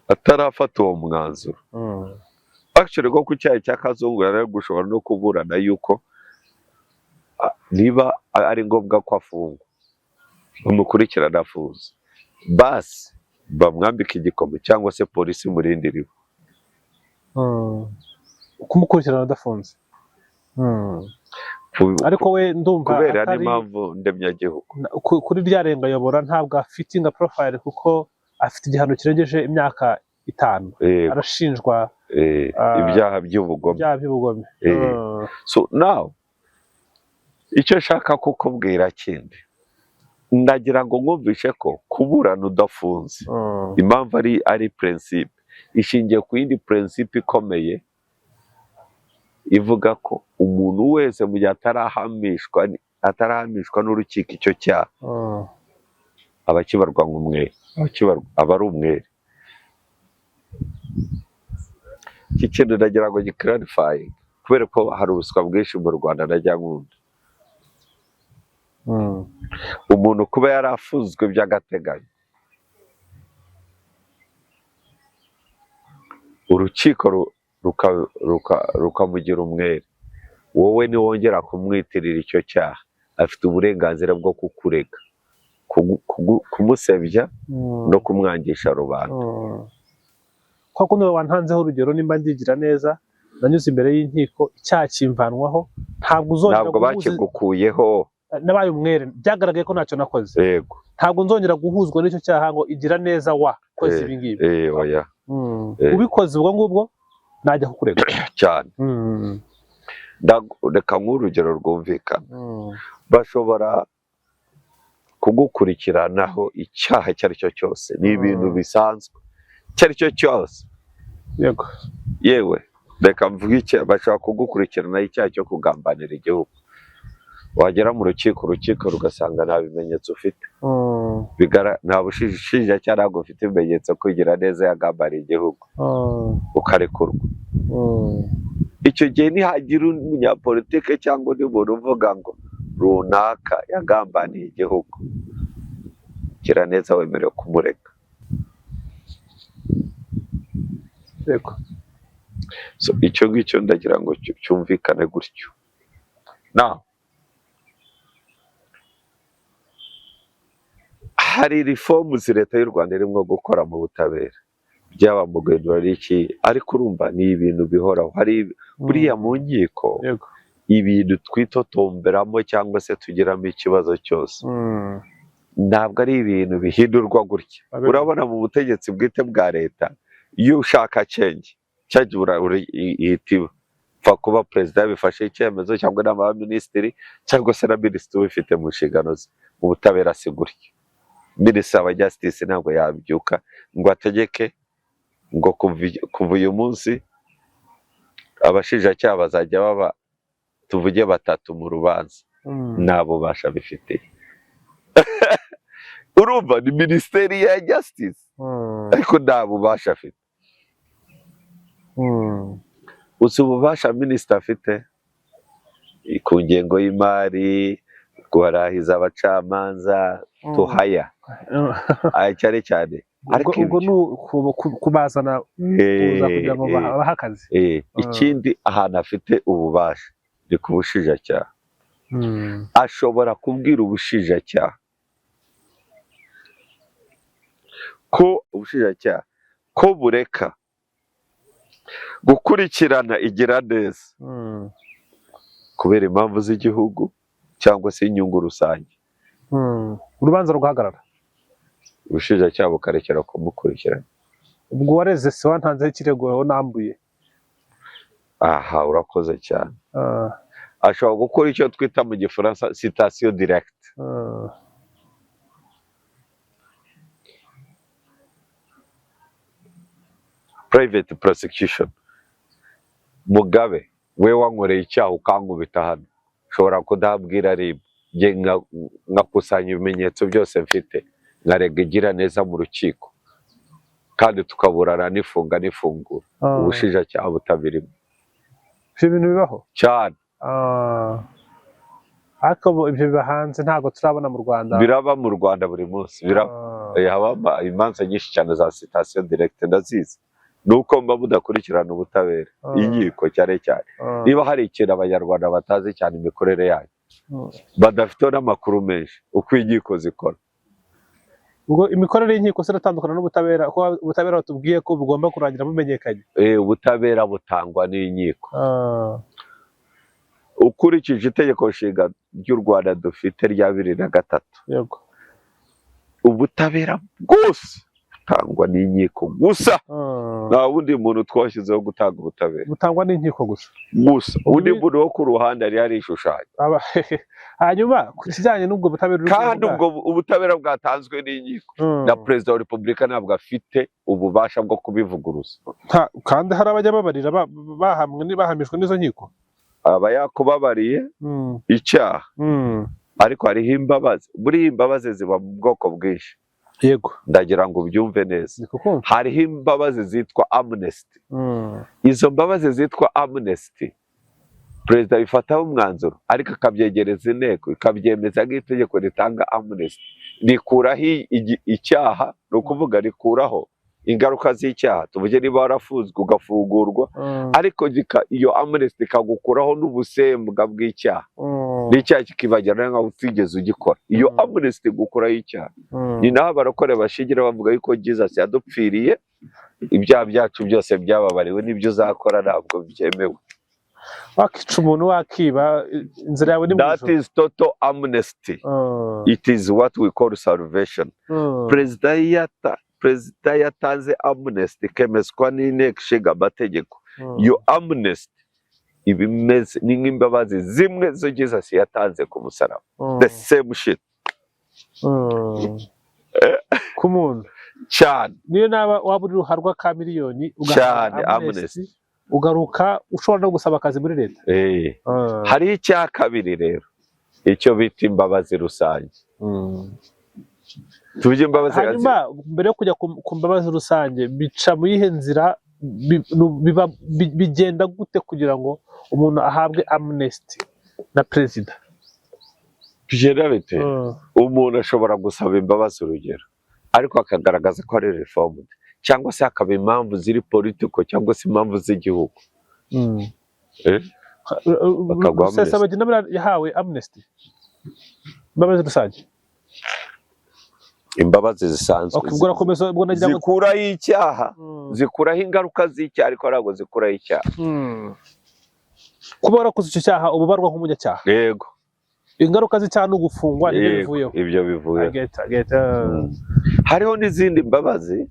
atarafata uwo mwanzuro. Actually, ko ku cyaha cya Kazungu yari gushobora no kuburana yuko niba ari ngombwa ko afungwa, bamukurikirana afunze, basi bamwambike igikomo cyangwa se polisi imurindiriwe. Kumukurikirana adafunze. Ariko we ndumva Kubera atari n'impamvu ndemyagihugu. Kuri rya rengayobora ntabwo afite inga profile, kuko afite igihano kirengeje imyaka 5. Arashinjwa Ibyaha by'ubugome. Ibyaha by'ubugome. So now, icyo nshaka kukubwira kindi, ndagira ngo mwumvishe ko kuburana udafunze, impamvu ari principe ishingiye ku yindi principe ikomeye ivuga ko umuntu wese mu gihe atarahamishwa n'urukiko icyo cyaha, aba akibarwa nk'umwere, aba ari umwere. Iki kintu ndagira ngo giclarifyinge, kubera ko hari ubuswa bwinshi mu Rwanda najya nkunda. Umuntu kuba yarafunzwe by'agateganyo, urukiko rukamugira umwere, wowe niwongera kumwitirira icyo cyaha, afite uburenganzira bwo kukurega, kumusebya no kumwangisha rubanda. Kwa kundi wantanzeho urugero, nimba ndigira neza, nanyuze imbere y'inkiko, icyaha kimvanwaho, ntabwo uzongera Ntabwo guhuza. bakigukuyeho. Nabaye umwere, byagaragaye ko ntacyo nakoze. Ntabwo nzongera guhuzwa n'icyo cyaha ngo igira neza wakoze ibi ngibi. Oya. Ubikoze ubwo ngubwo najya kukurega. Cyane. Reka nk'urugero rwumvikana. Bashobora kugukurikiranaho icyaha icyo ari cyo cyose, ni ibintu bisanzwe, icyo ari cyo cyose. Yewe, reka mvuge icyaha, bashobora kugukurikiranaho icyaha cyo kugambanira igihugu, wagera mu rukiko, urukiko rugasanga nta bimenyetso ufite. Nta bushinjacyaha, ntabwo ufite ibimenyetso ko Igiraneza yagambaniye igihugu, ukarekurwa. Icyo gihe nihagira umunyapolitike cyangwa undi muntu uvuga ngo runaka yagambaniye igihugu, Giraneza wemerewe kumurega. So, icyo ngicyo ndagira ngo cyumvikane gutyo. Now, hari reforms leta y'u Rwanda irimo gukora mu butabera, byaba mu guhindura iki, ariko urumva ni ibintu bihoraho. Hari buriya mu nkiko ibintu twitotomberamo cyangwa se tugiramo ikibazo cyose, ntabwo ari ibintu bihindurwa gutya. Urabona mu butegetsi bwite bwa leta, iyo ushaka change cyangwa ihita iba, pfa kuba perezida yabifashe icyemezo cyangwa inama y'abaminisitiri cyangwa se na minisitiri ubifite mu nshingano ze. Mu butabera si gutya. Minisitiri wa justice ntabwo yabyuka ngo ategeke ngo kuva uyu munsi abashinjacyaha bazajya baba, tuvuge, batatu mu rubanza. Nta bubasha bifitiye. Urumva ni minisiteri ya justice, ariko nta bubasha afite. Uzi ububasha minisita afite ku ngengo y'imari, guharahiza abacamanza, tuhaya cyane cyane, ariko Ubwo ibyo ni kubazana kuza kugira ngo bahe akazi. Ikindi ahantu afite ububasha ni ku bushinjacyaha. Ashobora kubwira ubushinjacyaha Ko ubushinjacyaha ko bureka gukurikirana igira neza kubera impamvu z'igihugu cyangwa se inyungu rusange, Urubanza rugahagarara. Ubushinjacyaha bukarekera kumukurikirana. Ubwo wareze si wantanzeho ikirego, nambuye. Aha urakoze cyane. Ashobora gukora icyo twita mu Gifaransa citation directe. Private prosecution. Mugabe, we wankoreye icyaha ukankubita hano, ushobora kudahabwira RIB, njye nkakusanya ibimenyetso byose mfite, nkarega igira neza mu rukiko, kandi tukaburana n'ifunga n'ifungura, ubushinjacyaha butabirimo. Ibyo bintu bibaho? Cyane. Ariko ibyo biba hanze, ntabwo turabona mu Rwanda. Biraba mu Rwanda buri munsi, biraba. Habamo imanza nyinshi cyane za citation directe, ndazizi, ni uko mba mudakurikirana ubutabera, inkiko cyane cyane. Niba hari ikintu Abanyarwanda batazi cyane, imikorere yayo, badafiteho n'amakuru menshi, uko inkiko zikora. Ubwo imikorere y'inkiko se iratandukana n'ubutabera, ko ubutabera batubwiye ko bugomba kurangira bumenyekanye? Ubutabera butangwa n'inkiko. Ukurikije itegeko nshinga ry'u Rwanda dufite rya 2003, ubutabera bwose butangwa n'inkiko gusa. Nta wundi muntu twashyizeho gutanga ubutabera. Butangwa n'inkiko gusa. Gusa undi muntu wo ku ruhande yari yarishushanya. Hanyuma ku kijyanye n'ubwo butabera uri Kandi kuvuga, ubwo ubutabera bwatanzwe n'inkiko, na perezida wa repubulika ntabwo afite ububasha bwo kubivuguruza. Kandi hari abajya babarira bahamijwe n'izo nkiko. Aba yakubabariye icyaha, ariko hariho imbabazi. Buriya imbabazi ziba mu bwoko bwinshi. Ndagira ngo ubyumve neza. Ni kukumva. Hariho imbabazi zitwa amnesty. Izo mbabazi zitwa amnesty, perezida abifataho umwanzuro, ariko akabyegereza inteko ikabyemeza nk'itegeko ritanga amnesty, rikuraho icyaha, ni ukuvuga rikuraho ingaruka z'icyaha, tuvuge niba warafunzwe ugafungurwa, ariko iyo amnesty ikagukuraho n'ubusembwa bw'icyaha, n'icyaha kikibagirana nkaho utigeze ugikora. Iyo amnesty igukuraho icyaha. Ni naho abarokore bashingira bavuga yuko Jesus yadupfiriye, ibyaha byacu byose byababariwe, n'ibyo uzakora ntabwo byemewe. Wakica umuntu, wakiba, inzira yawe ni mu That ijuru. is total amnesty. It is what we call salvation. Perezida yatanze amnesty ikemezwa n'inteko ishinga amategeko, iyo amnesty iba imeze ni nk'imbabazi zimwe zo Jesus yatanze ku musaraba, the same shit. Ku muntu. Cyane. Niyo naba waba uri ruharwa ka miliyoni, ugahabwa Cyane, amnesty, ugaruka ushobora no gusaba akazi muri leta. Hariho icya kabiri rero, icyo bita imbabazi rusange. Tuvuge imbabazi Hanyuma mbere yo kujya ku mbabazi rusange, bica mu yihe nzira, bigenda gute kugira ngo umuntu ahabwe amnesty na perezida? Bigenda bite? Umuntu ashobora gusaba imbabazi, urugero, ariko akagaragaza ko ari reformed, cyangwa se hakaba impamvu ziri political, cyangwa se impamvu z'igihugu. Bakaguha amnesty. Rusesabagina buriya yahawe amnesty, imbabazi rusange? Imbabazi zisanzwe Okay, ubwo urakomeza, ubwo nagira ngo zikuraho icyaha, zikuraho ingaruka z'icyaha, ariko ntabwo zikuraho icyaha. Kuba warakoze icyo cyaha, uba ubarwa nk'umunyacyaha. Yego. Ingaruka z'icyaha ni ugufungwa, nibyo Yego, bivuyeho. Ibyo bivuyeho. I get, I get. Hariho n'izindi mbabazi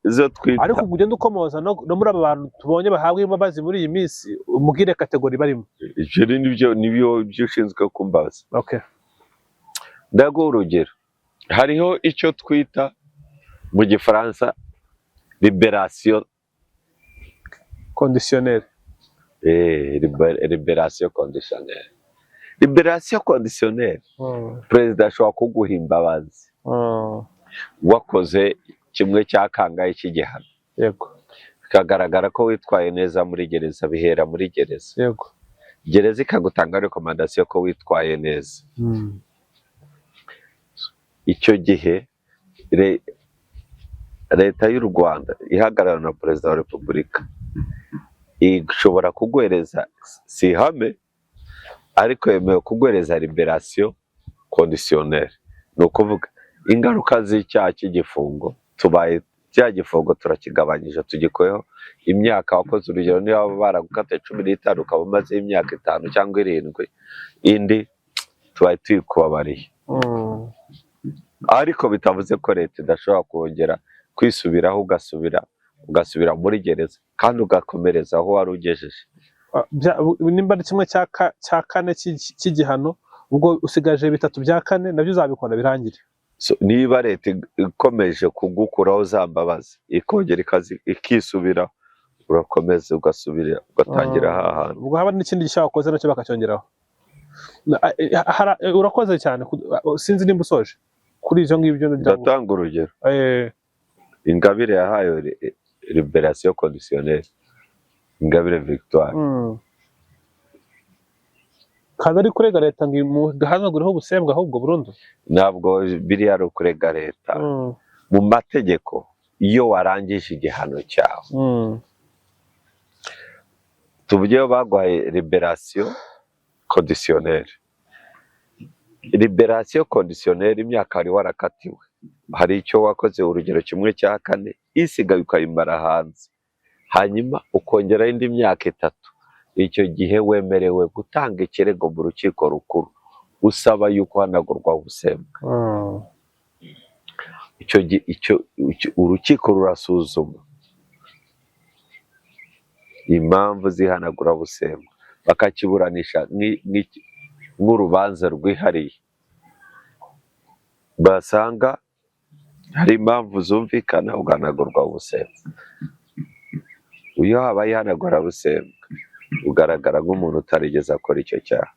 zo twita Ariko ubwo ugenda ukomoza no muri aba bantu tubonye bahabwa imbabazi muri iyi minsi, umubwire category barimo. Ibyo nibyo byo ushinzwe kumbaza. Okay. Ndaguha urugero, hariho icyo twita mu Gifaransa libération Conditionnel. Libération conditionnelle. Libération conditionnelle, perezida ashobora kuguha imbabazi wakoze kimwe cya kangahe cy'igihano, bikagaragara ko witwaye neza muri gereza, bihera muri gereza, gereza ikagutanga recommandation ko witwaye neza. Icyo gihe leta y'u Rwanda ihagarariwe na perezida wa repubulika ishobora kuguhereza, si ihame, ariko yemewe kuguhereza libération conditionnelle, ni ukuvuga Ingaruka z'icyaha cy'igifungo, tubaye cya gifungo turakigabanyije, tugikuyeho imyaka wakoze. Urugero, niba baragukatiye 15, ukaba umazeho imyaka 5 cyangwa 7, indi tubaye tuyikubabariye. Ariko bitavuze ko leta idashobora kongera kwisubiraho, ugasubira muri gereza kandi ugakomereza aho wari ugejeje. Ah, nimba ari kimwe cya kane cy'igihano, ubwo usigaje bitatu bya kane, nabyo uzabikora birangire. So, niba leta ikomeje kugukuraho za mbabazi, ikongera ikisubira, urakomeza ugasubira ugatangira hahantu. Ubwo haba n'ikindi gishya wakoze, nacyo bakacyongeraho. Urakoze cyane. Sinzi nimba usoje kuri ibyo ngibyo, ndagira ngo- Ndatanga urugero. Ingabire yahawe libération conditionnelle, Ingabire Victoire. Kandi ari kurega leta ngo imuhanagureho ubusembwa ahubwo burundu. Ntabwo biriya ari ukurega leta. Mu mategeko, iyo warangije igihano cyawe, tuvuge baguhaye libération conditionnelle, libération conditionnelle, imyaka wari warakatiwe hari icyo wakoze, urugero kimwe cya kane, isigaye ukayimara hanze, hanyuma ukongeraho indi myaka 3, icyo gihe wemerewe gutanga ikirego mu rukiko rukuru usaba yuko uhanagurwa ubusembwa. Icyo gihe urukiko rurasuzuma impamvu z'ihanagurabusembwa, bakakiburanisha nk'urubanza rwihariye, basanga hari impamvu zumvikana, ugahanagurwa ubusembwa. Iyo habaye ihanagurabusembwa, ugaragara nk'umuntu utarigeze akora icyo cyaha.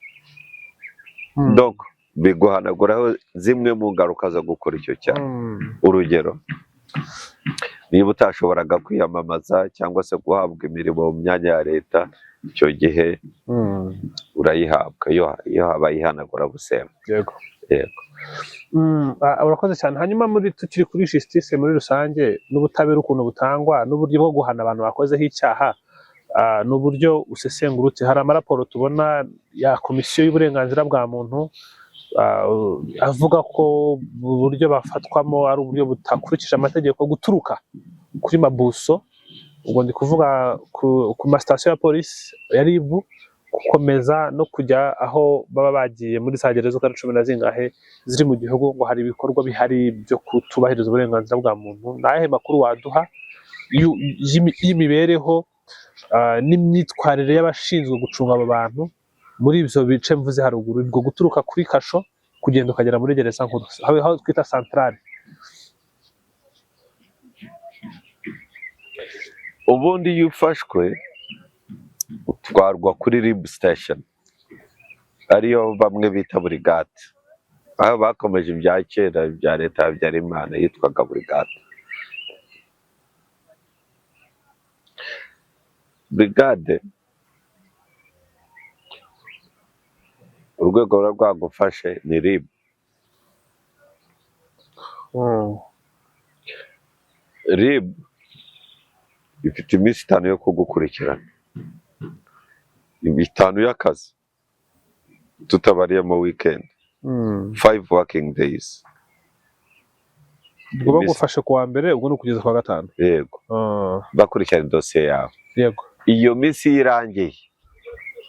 Donc biguhanaguraho zimwe mu ngaruka zo gukora icyo cyaha. Urugero, niba utashoboraga kwiyamamaza cyangwa se guhabwa imirimo mu myanya ya leta, icyo gihe urayihabwa iyo habaye ihanagurabusembwa. Yego. Yego. Urakoze cyane. Hanyuma muri tukiri kuri justice muri rusange n'ubutabera ukuntu butangwa n'uburyo bwo guhana abantu bakozeho icyaha, ni uburyo usesengurutse. Hari amaraporo tubona ya komisiyo y'uburenganzira bwa muntu, avuga ko uburyo bafatwamo ari uburyo butakurikije amategeko, guturuka kuri mabuso, ubwo ndi kuvuga ku masitasiyo ya polisi ya RIB, gukomeza no kujya aho baba bagiye muri za gereza uko ari cumi na zingahe ziri mu gihugu, ngo hari ibikorwa bihari byo kutubahiriza uburenganzira bwa muntu. Ni ayahe makuru waduha y'imibereho n'imyitwarire y'abashinzwe gucunga abo bantu muri ibyo bice mvuze haruguru, ubwo guturuka kuri kasho kugenda ukagera muri gereza nkuru, aho twita santarare? Ubundi iyo ufashwe utwarwa kuri RIB station, ariyo bamwe bita burigade, aho bakomeje ibya kera bya leta ya Habyarimana yitwaga burigade. Burigade, urwego ruba rwagufashe ni RIB. RIB ifite iminsi 5 yo kugukurikirana, 5 y'akazi tutabariyemo weekend, 5 working days. Ubwo bagufashe ku wa mbere, ubwo ni ukugeza ku wa gatanu. Yego. Bakurikirana dosiye yawe. Iyo minsi iyo irangiye,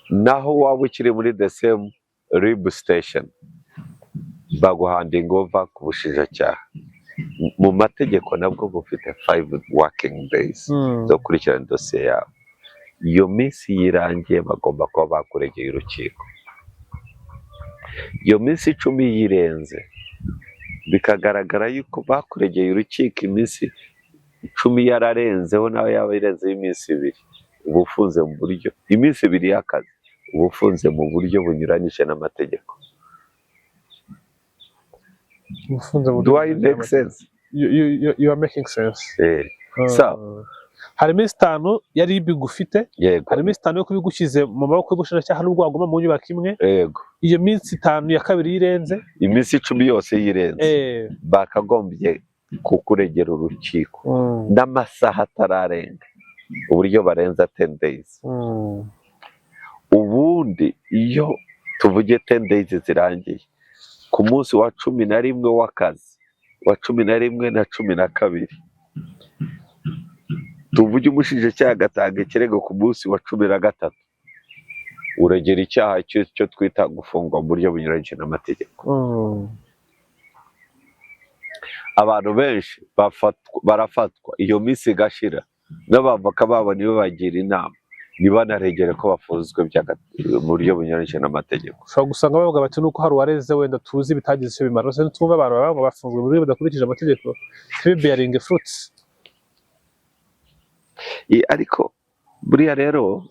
naho waba ukiri muri the same RIB station, baguhandinga over ku bushinjacyaha. Mu mategeko nabwo bufite 5 working days zo gukurikirana dosiye yawe. Iyo minsi yirangiye, bagomba kuba bakuregeye urukiko. Iyo minsi 10 yirenze, bikagaragara yuko bakuregeye urukiko iminsi 10 yararenzeho, nawe yaba irenzeho iminsi 2, uba ufunze mu buryo, iminsi 2 y'akazi, uba ufunze mu buryo bunyuranyije n'amategeko. Ufunze mu buryo Do I make sense? You are making sense. So. Hari iminsi 5 ya RIB igufite. Yego. Hari iminsi 5 yo kuba igushyize mu maboko y'ubushinjacyaha, n'ubwo waguma mu nyubako imwe. Yego. Iyo minsi 5 ya kabiri yirenze, iminsi 10 yose yirenze, bakagombye kukuregera urukiko n'amasaha atararenga, uburyo barenza 10 days. Ubundi iyo tuvuge 10 days zirangiye, ku munsi wa 11 w'akazi wa 11 na 12, tuvuge umushinjacyaha agatanga ikirego ku munsi wa 13, uregera icyaha cyo twita gufungwa mu buryo bunyuranyije n'amategeko. Abantu benshi barafatwa, iyo minsi igashira, n'abavoka babo nibo bagira inama ntibanaregere ko bafunzwe mu buryo bunyuranyije n'amategeko. Ushobora gusanga bavuga bati nuko hari uwareze wenda tuzi bitagize icyo bimara, se ntitwumve abantu baba ngo bafunzwe mu buryo budakurikije amategeko, ntibibearinge fruits. Ariko buriya rero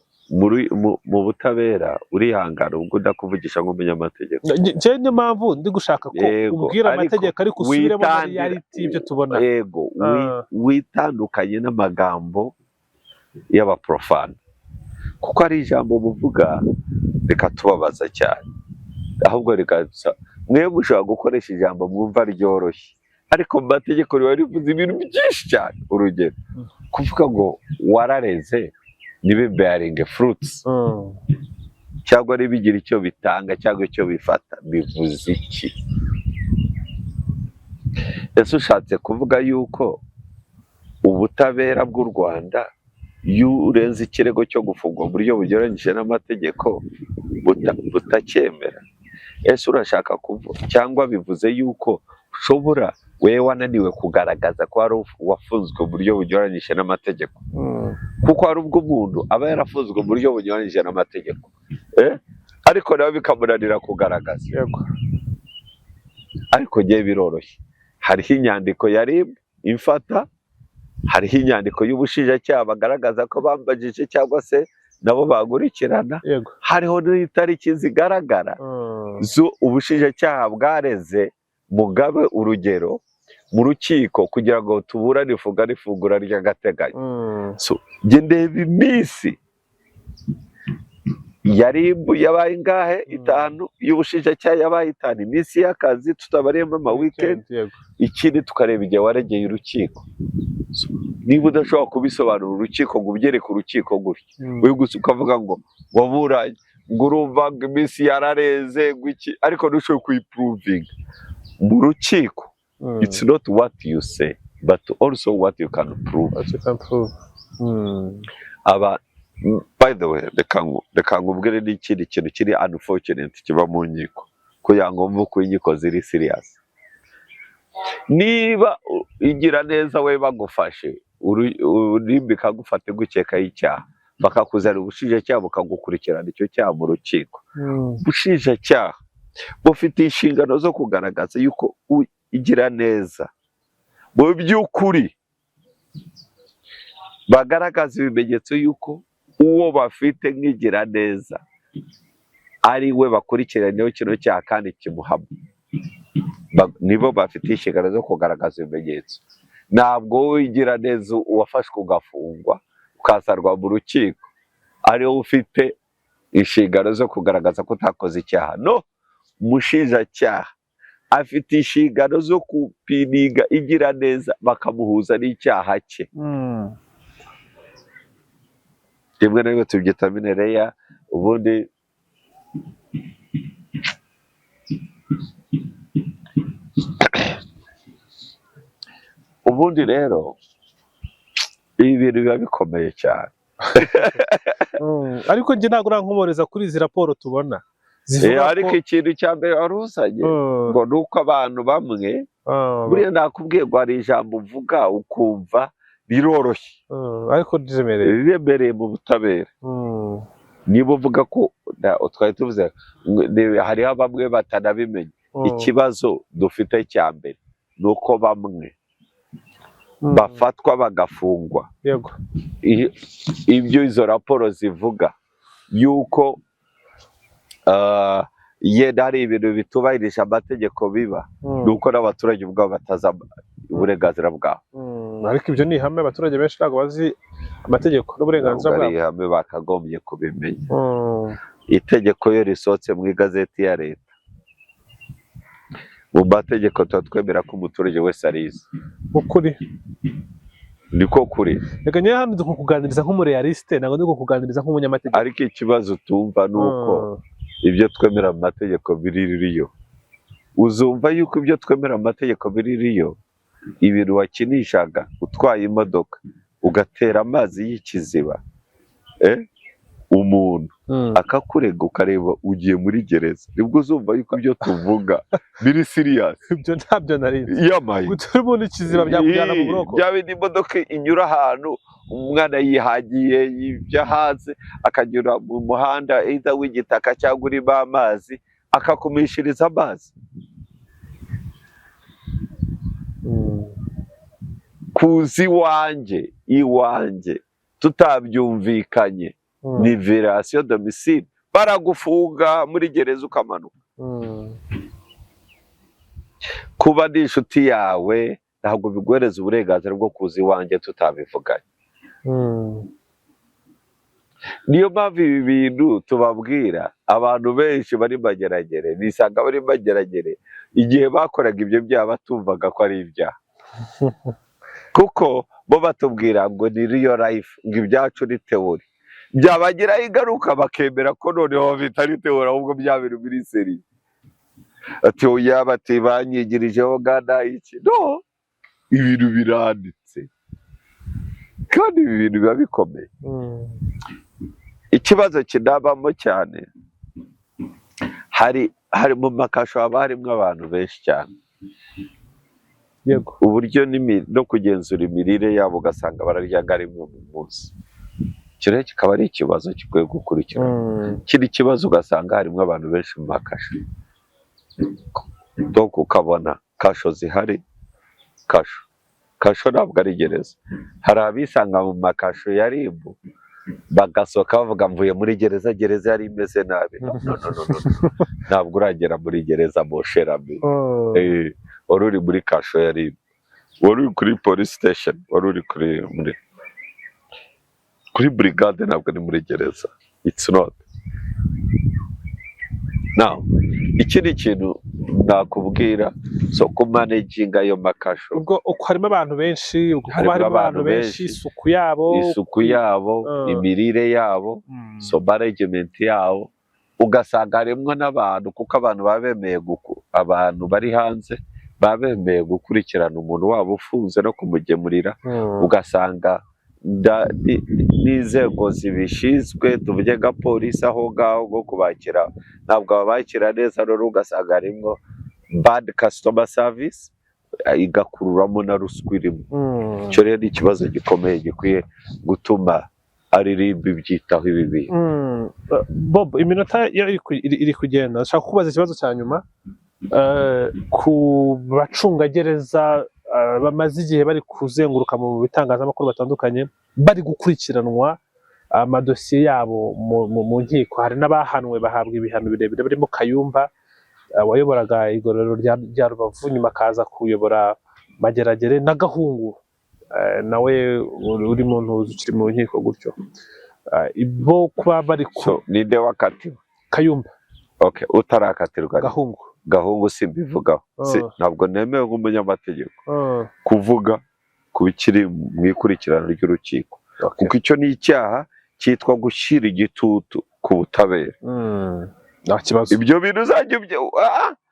mu butabera urihangana, ubwo ndakuvugisha nk'umunyamategeko. Njyewe niyo mpamvu ndi gushaka ko Yego, umbwira ariko amategeko, ariko usubiremo na reality y'ibyo tubona. Yego, witandukanye n'amagambo y'abaprofana, kuko ari ijambo muvuga rikatubabaza cyane. Ahubwo reka mwe mushobora gukoresha ijambo mwumva ryoroshye, ariko mu mategeko riba rivuze ibintu byinshi cyane. Urugero, kuvuga ngo warareze ntibibearinge fruits cyangwa ntibigire icyo bitanga cyangwa icyo bifata, bivuze iki? Ese ushatse kuvuga yuko ubutabera bw'u Rwanda, iyo urenze ikirego cyo gufungwa mu buryo bugereranyije n'amategeko, butacyemera? Ese urashaka kuvuga cyangwa bivuze yuko ushobora wewe wananiwe kugaragaza ko hari uwafunzwe mu buryo bunyuranyije n'amategeko? Kuko hari ubwo umuntu aba yarafunzwe mu buryo bunyuranyije n'amategeko, ariko nawe bikamunanira kugaragaza. Ariko ngewe biroroshye, hariho inyandiko ya RIB imfata, hariho inyandiko y'ubushinjacyaha bagaragaza ko bambajije cyangwa se nabo bakurikirana, hariho n'itariki zigaragara zo ubushinjacyaha bwareze Mugabe, urugero, mu rukiko kugira ngo tuburane ifunga n'ifungura ry'agateganyo. So, njye ndeba iminsi ya RIB yabaye ingahe? Itanu. Y'ubushinjacyaha yabaye itanu, iminsi y'akazi tutabariyemo ama weekend. Ikindi tukareba igihe waregeye urukiko. So, niba udashobora kubisobanura urukiko ngo ubyereke urukiko gutya, wowe gusa ukavuga ngo waburanye, ngo urumva ngo iminsi yarareze, ngo iki, ariko ntushobore kuyiprovinga mu rukiko, it's not what you say but also what you can prove. What you can prove. Aba, by the way, reka nkubwire n'ikindi kintu kiri unfortunate kiba mu nkiko, kugira ngo mve uko inkiko ziri serious. Niba igira neza we bagufashe, RIB ikagufata igukekaho icyaha, bakakuzanira ubushinjacyaha bukagukurikirana icyo cyaha mu rukiko, ubushinjacyaha bufite inshingano zo kugaragaza yuko igira neza mu by'ukuri bagaragaza ibimenyetso yuko uwo bafite nk'igira neza ari we bakurikiraniyeho kino cyaha kandi kimuhama. Nibo bafite inshingano zo kugaragaza ibimenyetso. Ntabwo wowe igira neza uwafashwe ugafungwa ukazanwa mu rukiko ari wowe ufite inshingano zo kugaragaza ko utakoze icyaha. No umushinjacyaha afite inshingano zo kupininga igira neza bakamuhuza n'icyaha cye. Rimwe na rimwe tubyita mens rea. Ubundi rero ibi bintu biba bikomeye cyane. Ariko njye ntabwo urankomoreza kuri izi raporo tubona zivuga Ariko ko ikintu cya mbere wari uzanye ngo ni uko abantu bamwe, buriya nakubwiye ngo hari ijambo uvuga ukumva riroroshye, ariko riremereye. Riremereye mu butabera. Niba uvuga ko twari tuvuze ngo hariho bamwe batanabimenya. Ikibazo dufite cya mbere ni uko bamwe bafatwa bagafungwa, ibyo izo raporo zivuga yuko yenda hari ibintu bitubahirije amategeko biba, ni uko n'abaturage ubwabo batazi uburenganzira bwabo. Ariko ibyo ni ihame, abaturage benshi ntabwo bazi amategeko n'uburenganzira Ntabwo ari bwabo. ihame, bakagombye kubimenya. Itegeko iyo risohotse mu igazeti ya leta, mu mategeko tuba twemera ko umuturage wese arizi. Ukuri. Niko kuri. Reka njyewe hano ndi kukuganiriza nk'umuréaliste, ntabwo ndi kukuganiriza nk'umunyamategeko. Ariko ikibazo tumva ni uko ibyo twemera mu mategeko biri ririyo. Uzumva yuko ibyo twemera mu mategeko biririyo. Ibintu wakinishaga utwaye imodoka, ugatera amazi y'ikiziba, umuntu akakurega, ukareba ugiye muri gereza, nibwo uzumva yuko ibyo tuvuga biri serious. Ibyo ntabyo nari nzi. Yamaye. Gutura umuntu ikiziba byakujyana mu buroko? Bya bindi imodoka inyura ahantu umwana yihagiye ibyo hanze, akanyura mu muhanda either w'igitaka cyangwa urimo amazi, akakumishiriza amazi. Kuza iwanjye tutabyumvikanye ni violation domicile, baragufunga muri gereza ukamanuka. Kuba ndi inshuti yawe ntabwo biguhereza uburenganzira bwo kuza iwanjye tutabivuganye. Niyo mpamvu ibi bintu tubabwira. Abantu benshi bari Mageragere bisanga bari Mageragere, igihe bakoraga ibyo byaha batumvaga ko ari ibyaha, kuko bo batubwira ngo ni real life, ngo ibyacu ni theory. Byabagiraho ingaruka bakemera ko noneho bitari theory, ahubwo bya bintu biri sérieux. Ati oya, bati banyigirijeho gana iki. No ibintu biranditse, kandi ibi bintu biba bikomeye. Ikibazo kinabamo cyane, hari mu makasho haba harimo abantu benshi cyane. Uburyo no kugenzura imirire yabo, ugasanga bararya rimwe mu munsi. Icyo rero kikaba ari ikibazo gikwiye gukurikirana. Ikindi kibazo, ugasanga harimo abantu benshi mu makasho, donc ukabona kasho zihari. Kasho ntabwo ari gereza. Hari abisanga mu makasho ya RIB, bagasohoka bavuga: "Mvuye muri gereza, gereza yari imeze nabi." No, no, no, no, no. Ntabwo uragera muri gereza, mon cher ami. Wari uri muri kasho ya RIB, wari uri kuri police station, wari uri kuri brigade, ntabwo ari muri gereza. It's not. Now, ikindi kintu nakubwira, so kumanaginga ayo makasho. Ubwo uko harimo abantu benshi, ubwo kuba Harimo harimo abantu abantu benshi, benshi. Isuku yabo. Isuku yabo, imirire yabo, so management yabo, ugasanga harimo n'abantu, kuko abantu baba bemeye abantu bari hanze baba bemeye gukurikirana umuntu wabo ufunze no kumugemurira. Ugasanga n'inzego zibishinzwe, tuvuge nka polisi aho ngaho bwo kubakira, ntabwo babakira neza. Rero ugasanga harimo bad customer service, igakururamo na ruswa irimo. Icyo rero ni ikibazo gikomeye gikwiye gutuma ari RIB ibyitaho ibi bintu. Bob, iminota yo iri kugenda. Ndashaka kukubaza ikibazo cya nyuma. Ku bacungagereza bamaze igihe bari kuzenguruka mu bitangazamakuru batandukanye, bari gukurikiranwa amadosiye yabo mu nkiko, hari n'abahanwe bahabwa ibihano birebire, barimo Kayumba wayoboraga igororero rya Rubavu, nyuma akaza kuyobora Mageragere, na Gahungu nawe uri mu ntuzi, ukiri mu nkiko gutyo. Bo kuba bari ku So ninde wakatiwe? Kayumba. Okay, utarakatirwa ni? Gahungu. Gahungu simbivugaho. Ntabwo nemewe nk'umunyamategeko kuvuga ku bikiri mu ikurikirana ry'urukiko, kuko icyo ni icyaha cyitwa gushyira igitutu ku butabera. Nta kibazo. Ibyo bintu uzajya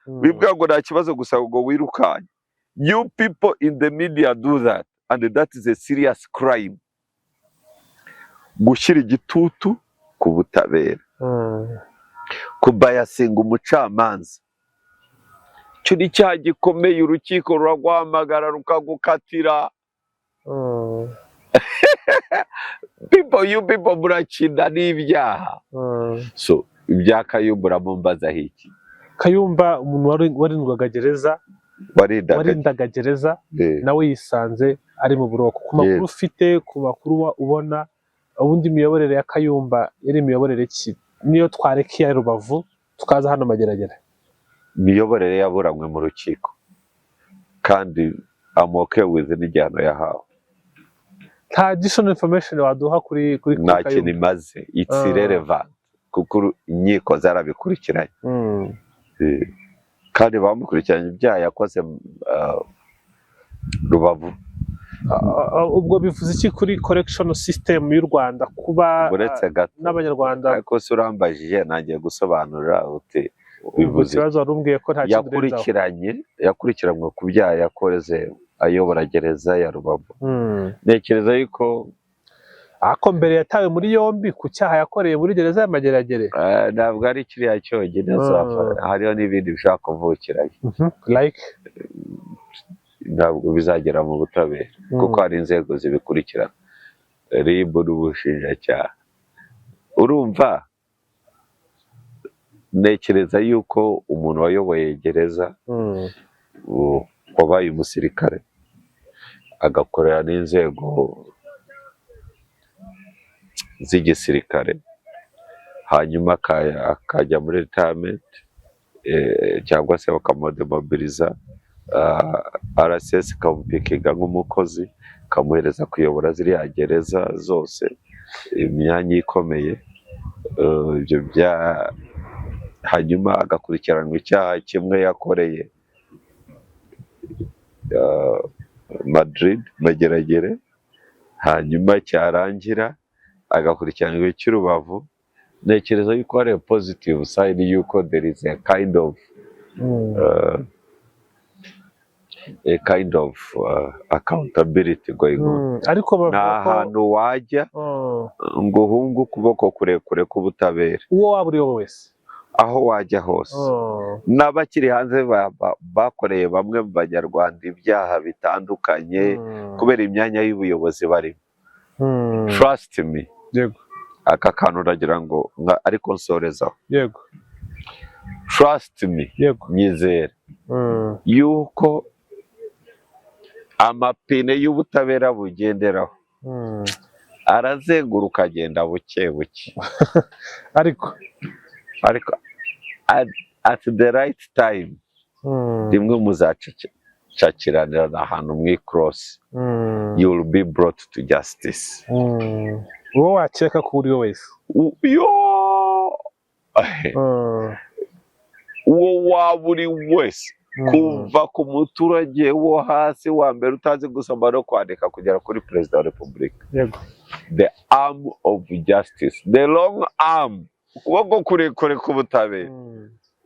wibwira ngo nta kibazo gusa ngo wirukanye. You people in the media do that, and that is a serious crime, gushyira igitutu ku butabera, kubayasinga umucamanza. Icyo ni icyaha gikomeye, urukiko ruraguhamagara rukagukatira. People, you people murakina n'ibyaha. So ibya Kayumba uramumbazaho iki? Kayumba, umuntu warindwaga gereza, warindaga warindaga gereza, nawe yisanze ari mu buroko. Ku makuru ufite, ku makuru ubona, ubundi imiyoborere ya Kayumba yari imiyoborere ki, niyo twareka iya Rubavu tukaza hano Mageragere? Imiyoborere yaburanywe mu rukiko, kandi I'm okay with n'igihano yahawe. Nta additional information waduha kuri Nta kintu Kayumba? imaze, it's irrelevant, kuko inkiko zarabikurikiranye. Kandi bamukurikiranye ibyaha yakoze Rubavu. Ubwo bivuze iki kuri correction system y'u Rwanda kuba Uretse gato. n'Abanyarwanda? Ariko se urambajije, nangiye gusobanura uti Ubwo Bivuze ikibazo wari umbwiye ko nta kindi urenzaho. Yakurikiranywe ku byaha yakoze ayobora gereza ya Rubavu. Ntekereza yuko Ariko mbere yatawe muri yombi ku cyaha yakoreye muri gereza ya Mageragere. Ntabwo ari kiriya cyonyine. Hariho n'ibindi bishobora kuvukirayo. Like? Ntabwo bizagera mu butabera, kuko hari inzego zibikurikirana, RIB n'ubushinjacyaha. Urumva, ntekereza yuko umuntu wayoboye gereza, wabaye umusirikare, agakorera n'inzego z'igisirikare, hanyuma akajya muri retirement, cyangwa se bakamudemobiliza, RSS ikamupikinga nk'umukozi, ikamuhereza kuyobora ziriya gereza zose, imyanya ikomeye, ibyo bya hanyuma agakurikiranwa icyaha kimwe yakoreye Madrid Mageragere, hanyuma cyarangira agakurikiranwa icy'Urubavu, ntekereza yuko hari a positive side yuko there is a kind of accountability going on. Ariko Nta bavuga ko hantu wajya ngo uhunge ukuboko kurekure k'ubutabera. Uwo waba uri we wese. Aho wajya hose, n'abakiri hanze bakoreye bamwe mu Banyarwanda ibyaha bitandukanye kubera imyanya y'ubuyobozi barimo, trust me, aka kantu uragira ngo ariko nsorezaho. Trust me, nyizere yuko amapine y'ubutabera bugenderaho arazenguruka, agenda buke buke, ariko ariko at the right time, rimwe muzacakiranira ahantu mu ikorosi, you will be brought to justice. Uwo wakeka ko uri we wese. Yo, uwo waba uri wese, kuva ku muturage wo hasi wa mbere utazi gusoma no kwandika kugera kuri Perezida wa Repubulika, the arm of justice, the long arm, ukuboko kurekure k'ubutabera,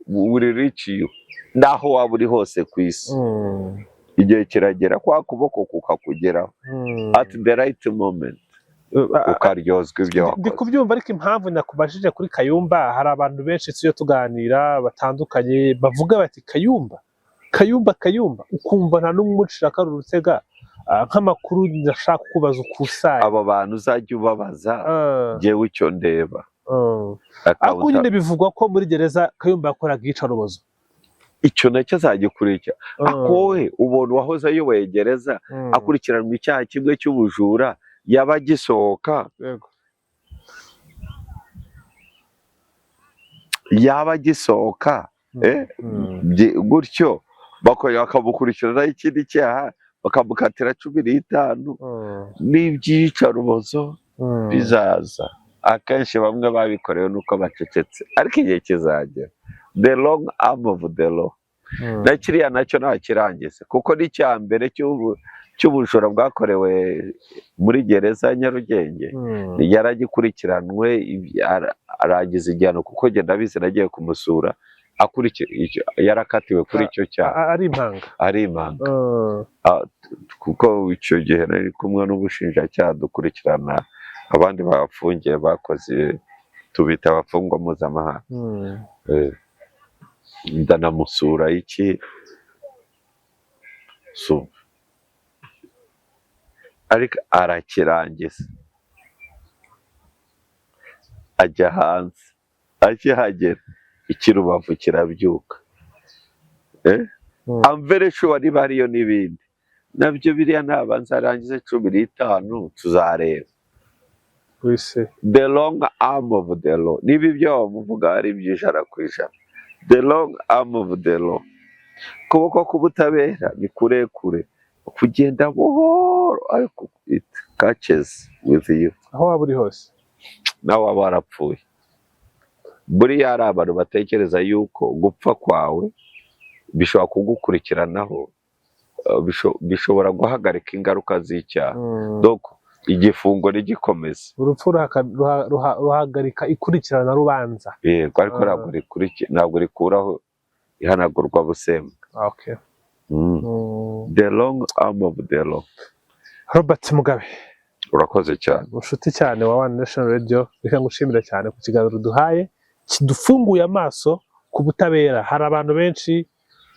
will reach you n'aho waba uri hose ku isi. Igihe kiragera kwa kuboko kukakugeraho at the right moment, ukaryozwa ibyo Ndi wakoze. kubyumva, ariko impamvu nakubajije kuri Kayumba, hari abantu benshi tujya tuganira batandukanye bavuga bati: "Kayumba, Kayumba, Kayumba," ukumva nta n'umwe umucira akari urutega. Nk'amakuru ndashaka kukubaza ukusanya. Abo bantu uzajya ubabaza. Jyewe icyo ndeba, Ariko nyine bivugwa ko muri gereza Kayumba yakoraga iyicarubozo. Icyo nacyo azagikurikira. Akowe ubona uwahoze ayoboye gereza akurikiranwa icyaha kimwe cy'ubujura, yaba agisohoka, yaba agisohoka, gutyo bakongera bakamukurikiranaho ikindi cyaha, bakamukatira 15, n'iby'iyicarubozo bizaza. Akenshi bamwe babikorewe nuko bacecetse, ariko igihe kizagera, the long arm of the law. Na kiriya nacyo ntakirangiza, kuko n'icya mbere cy'ubujura bwakorewe muri gereza ya Nyarugenge yaragikurikiranwe, arangiza igihano, kuko njye ndabizi, nagiye kumusura, yarakatiwe kuri icyo cyaha. Ari impanga. Ari impanga, kuko icyo gihe nari kumwe n'ubushinjacyaha, dukurikirana abandi bafungiye bakoze, tubita abafungwa mpuzamahanga. Ndanamusura iki, so ariko arakirangiza, ajya hanze, akihagera ikirubavu kirabyuka. I'm very sure niba hariyo n'ibindi nabyo biriya, nabanza arangize 15, tuzareba. Wese. The long arm of the law, niba ibyo bamuvuga ari iby'ijana ku ijana, the long arm of the law, ukuboko k'ubutabera ni kurekure, kugenda buhoro, ariko it catches with you. Aho waba uri hose. Nawe waba warapfuye. Buriya hari abantu batekereza yuko gupfa kwawe bishobora kugukurikiranaho, bishobora guhagarika ingaruka z'icyaha. Donc Igifungo ntigikomeze. Urupfu ruhagarika ikurikirana rubanza. Yego, ariko ntabwo rikuraho ihanagurwa busembwa. The long arm of the law. Robert Mugabe, Urakoze cyane. Inshuti cyane wa One Nation Radio, reka ngushimire cyane ku kiganiro duhaye kidufunguye amaso ku butabera. Hari abantu benshi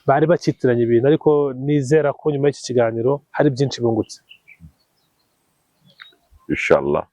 bari bakitiranya ibintu, ariko nizera ko nyuma y'iki kiganiro hari byinshi bungutse. Inshallah.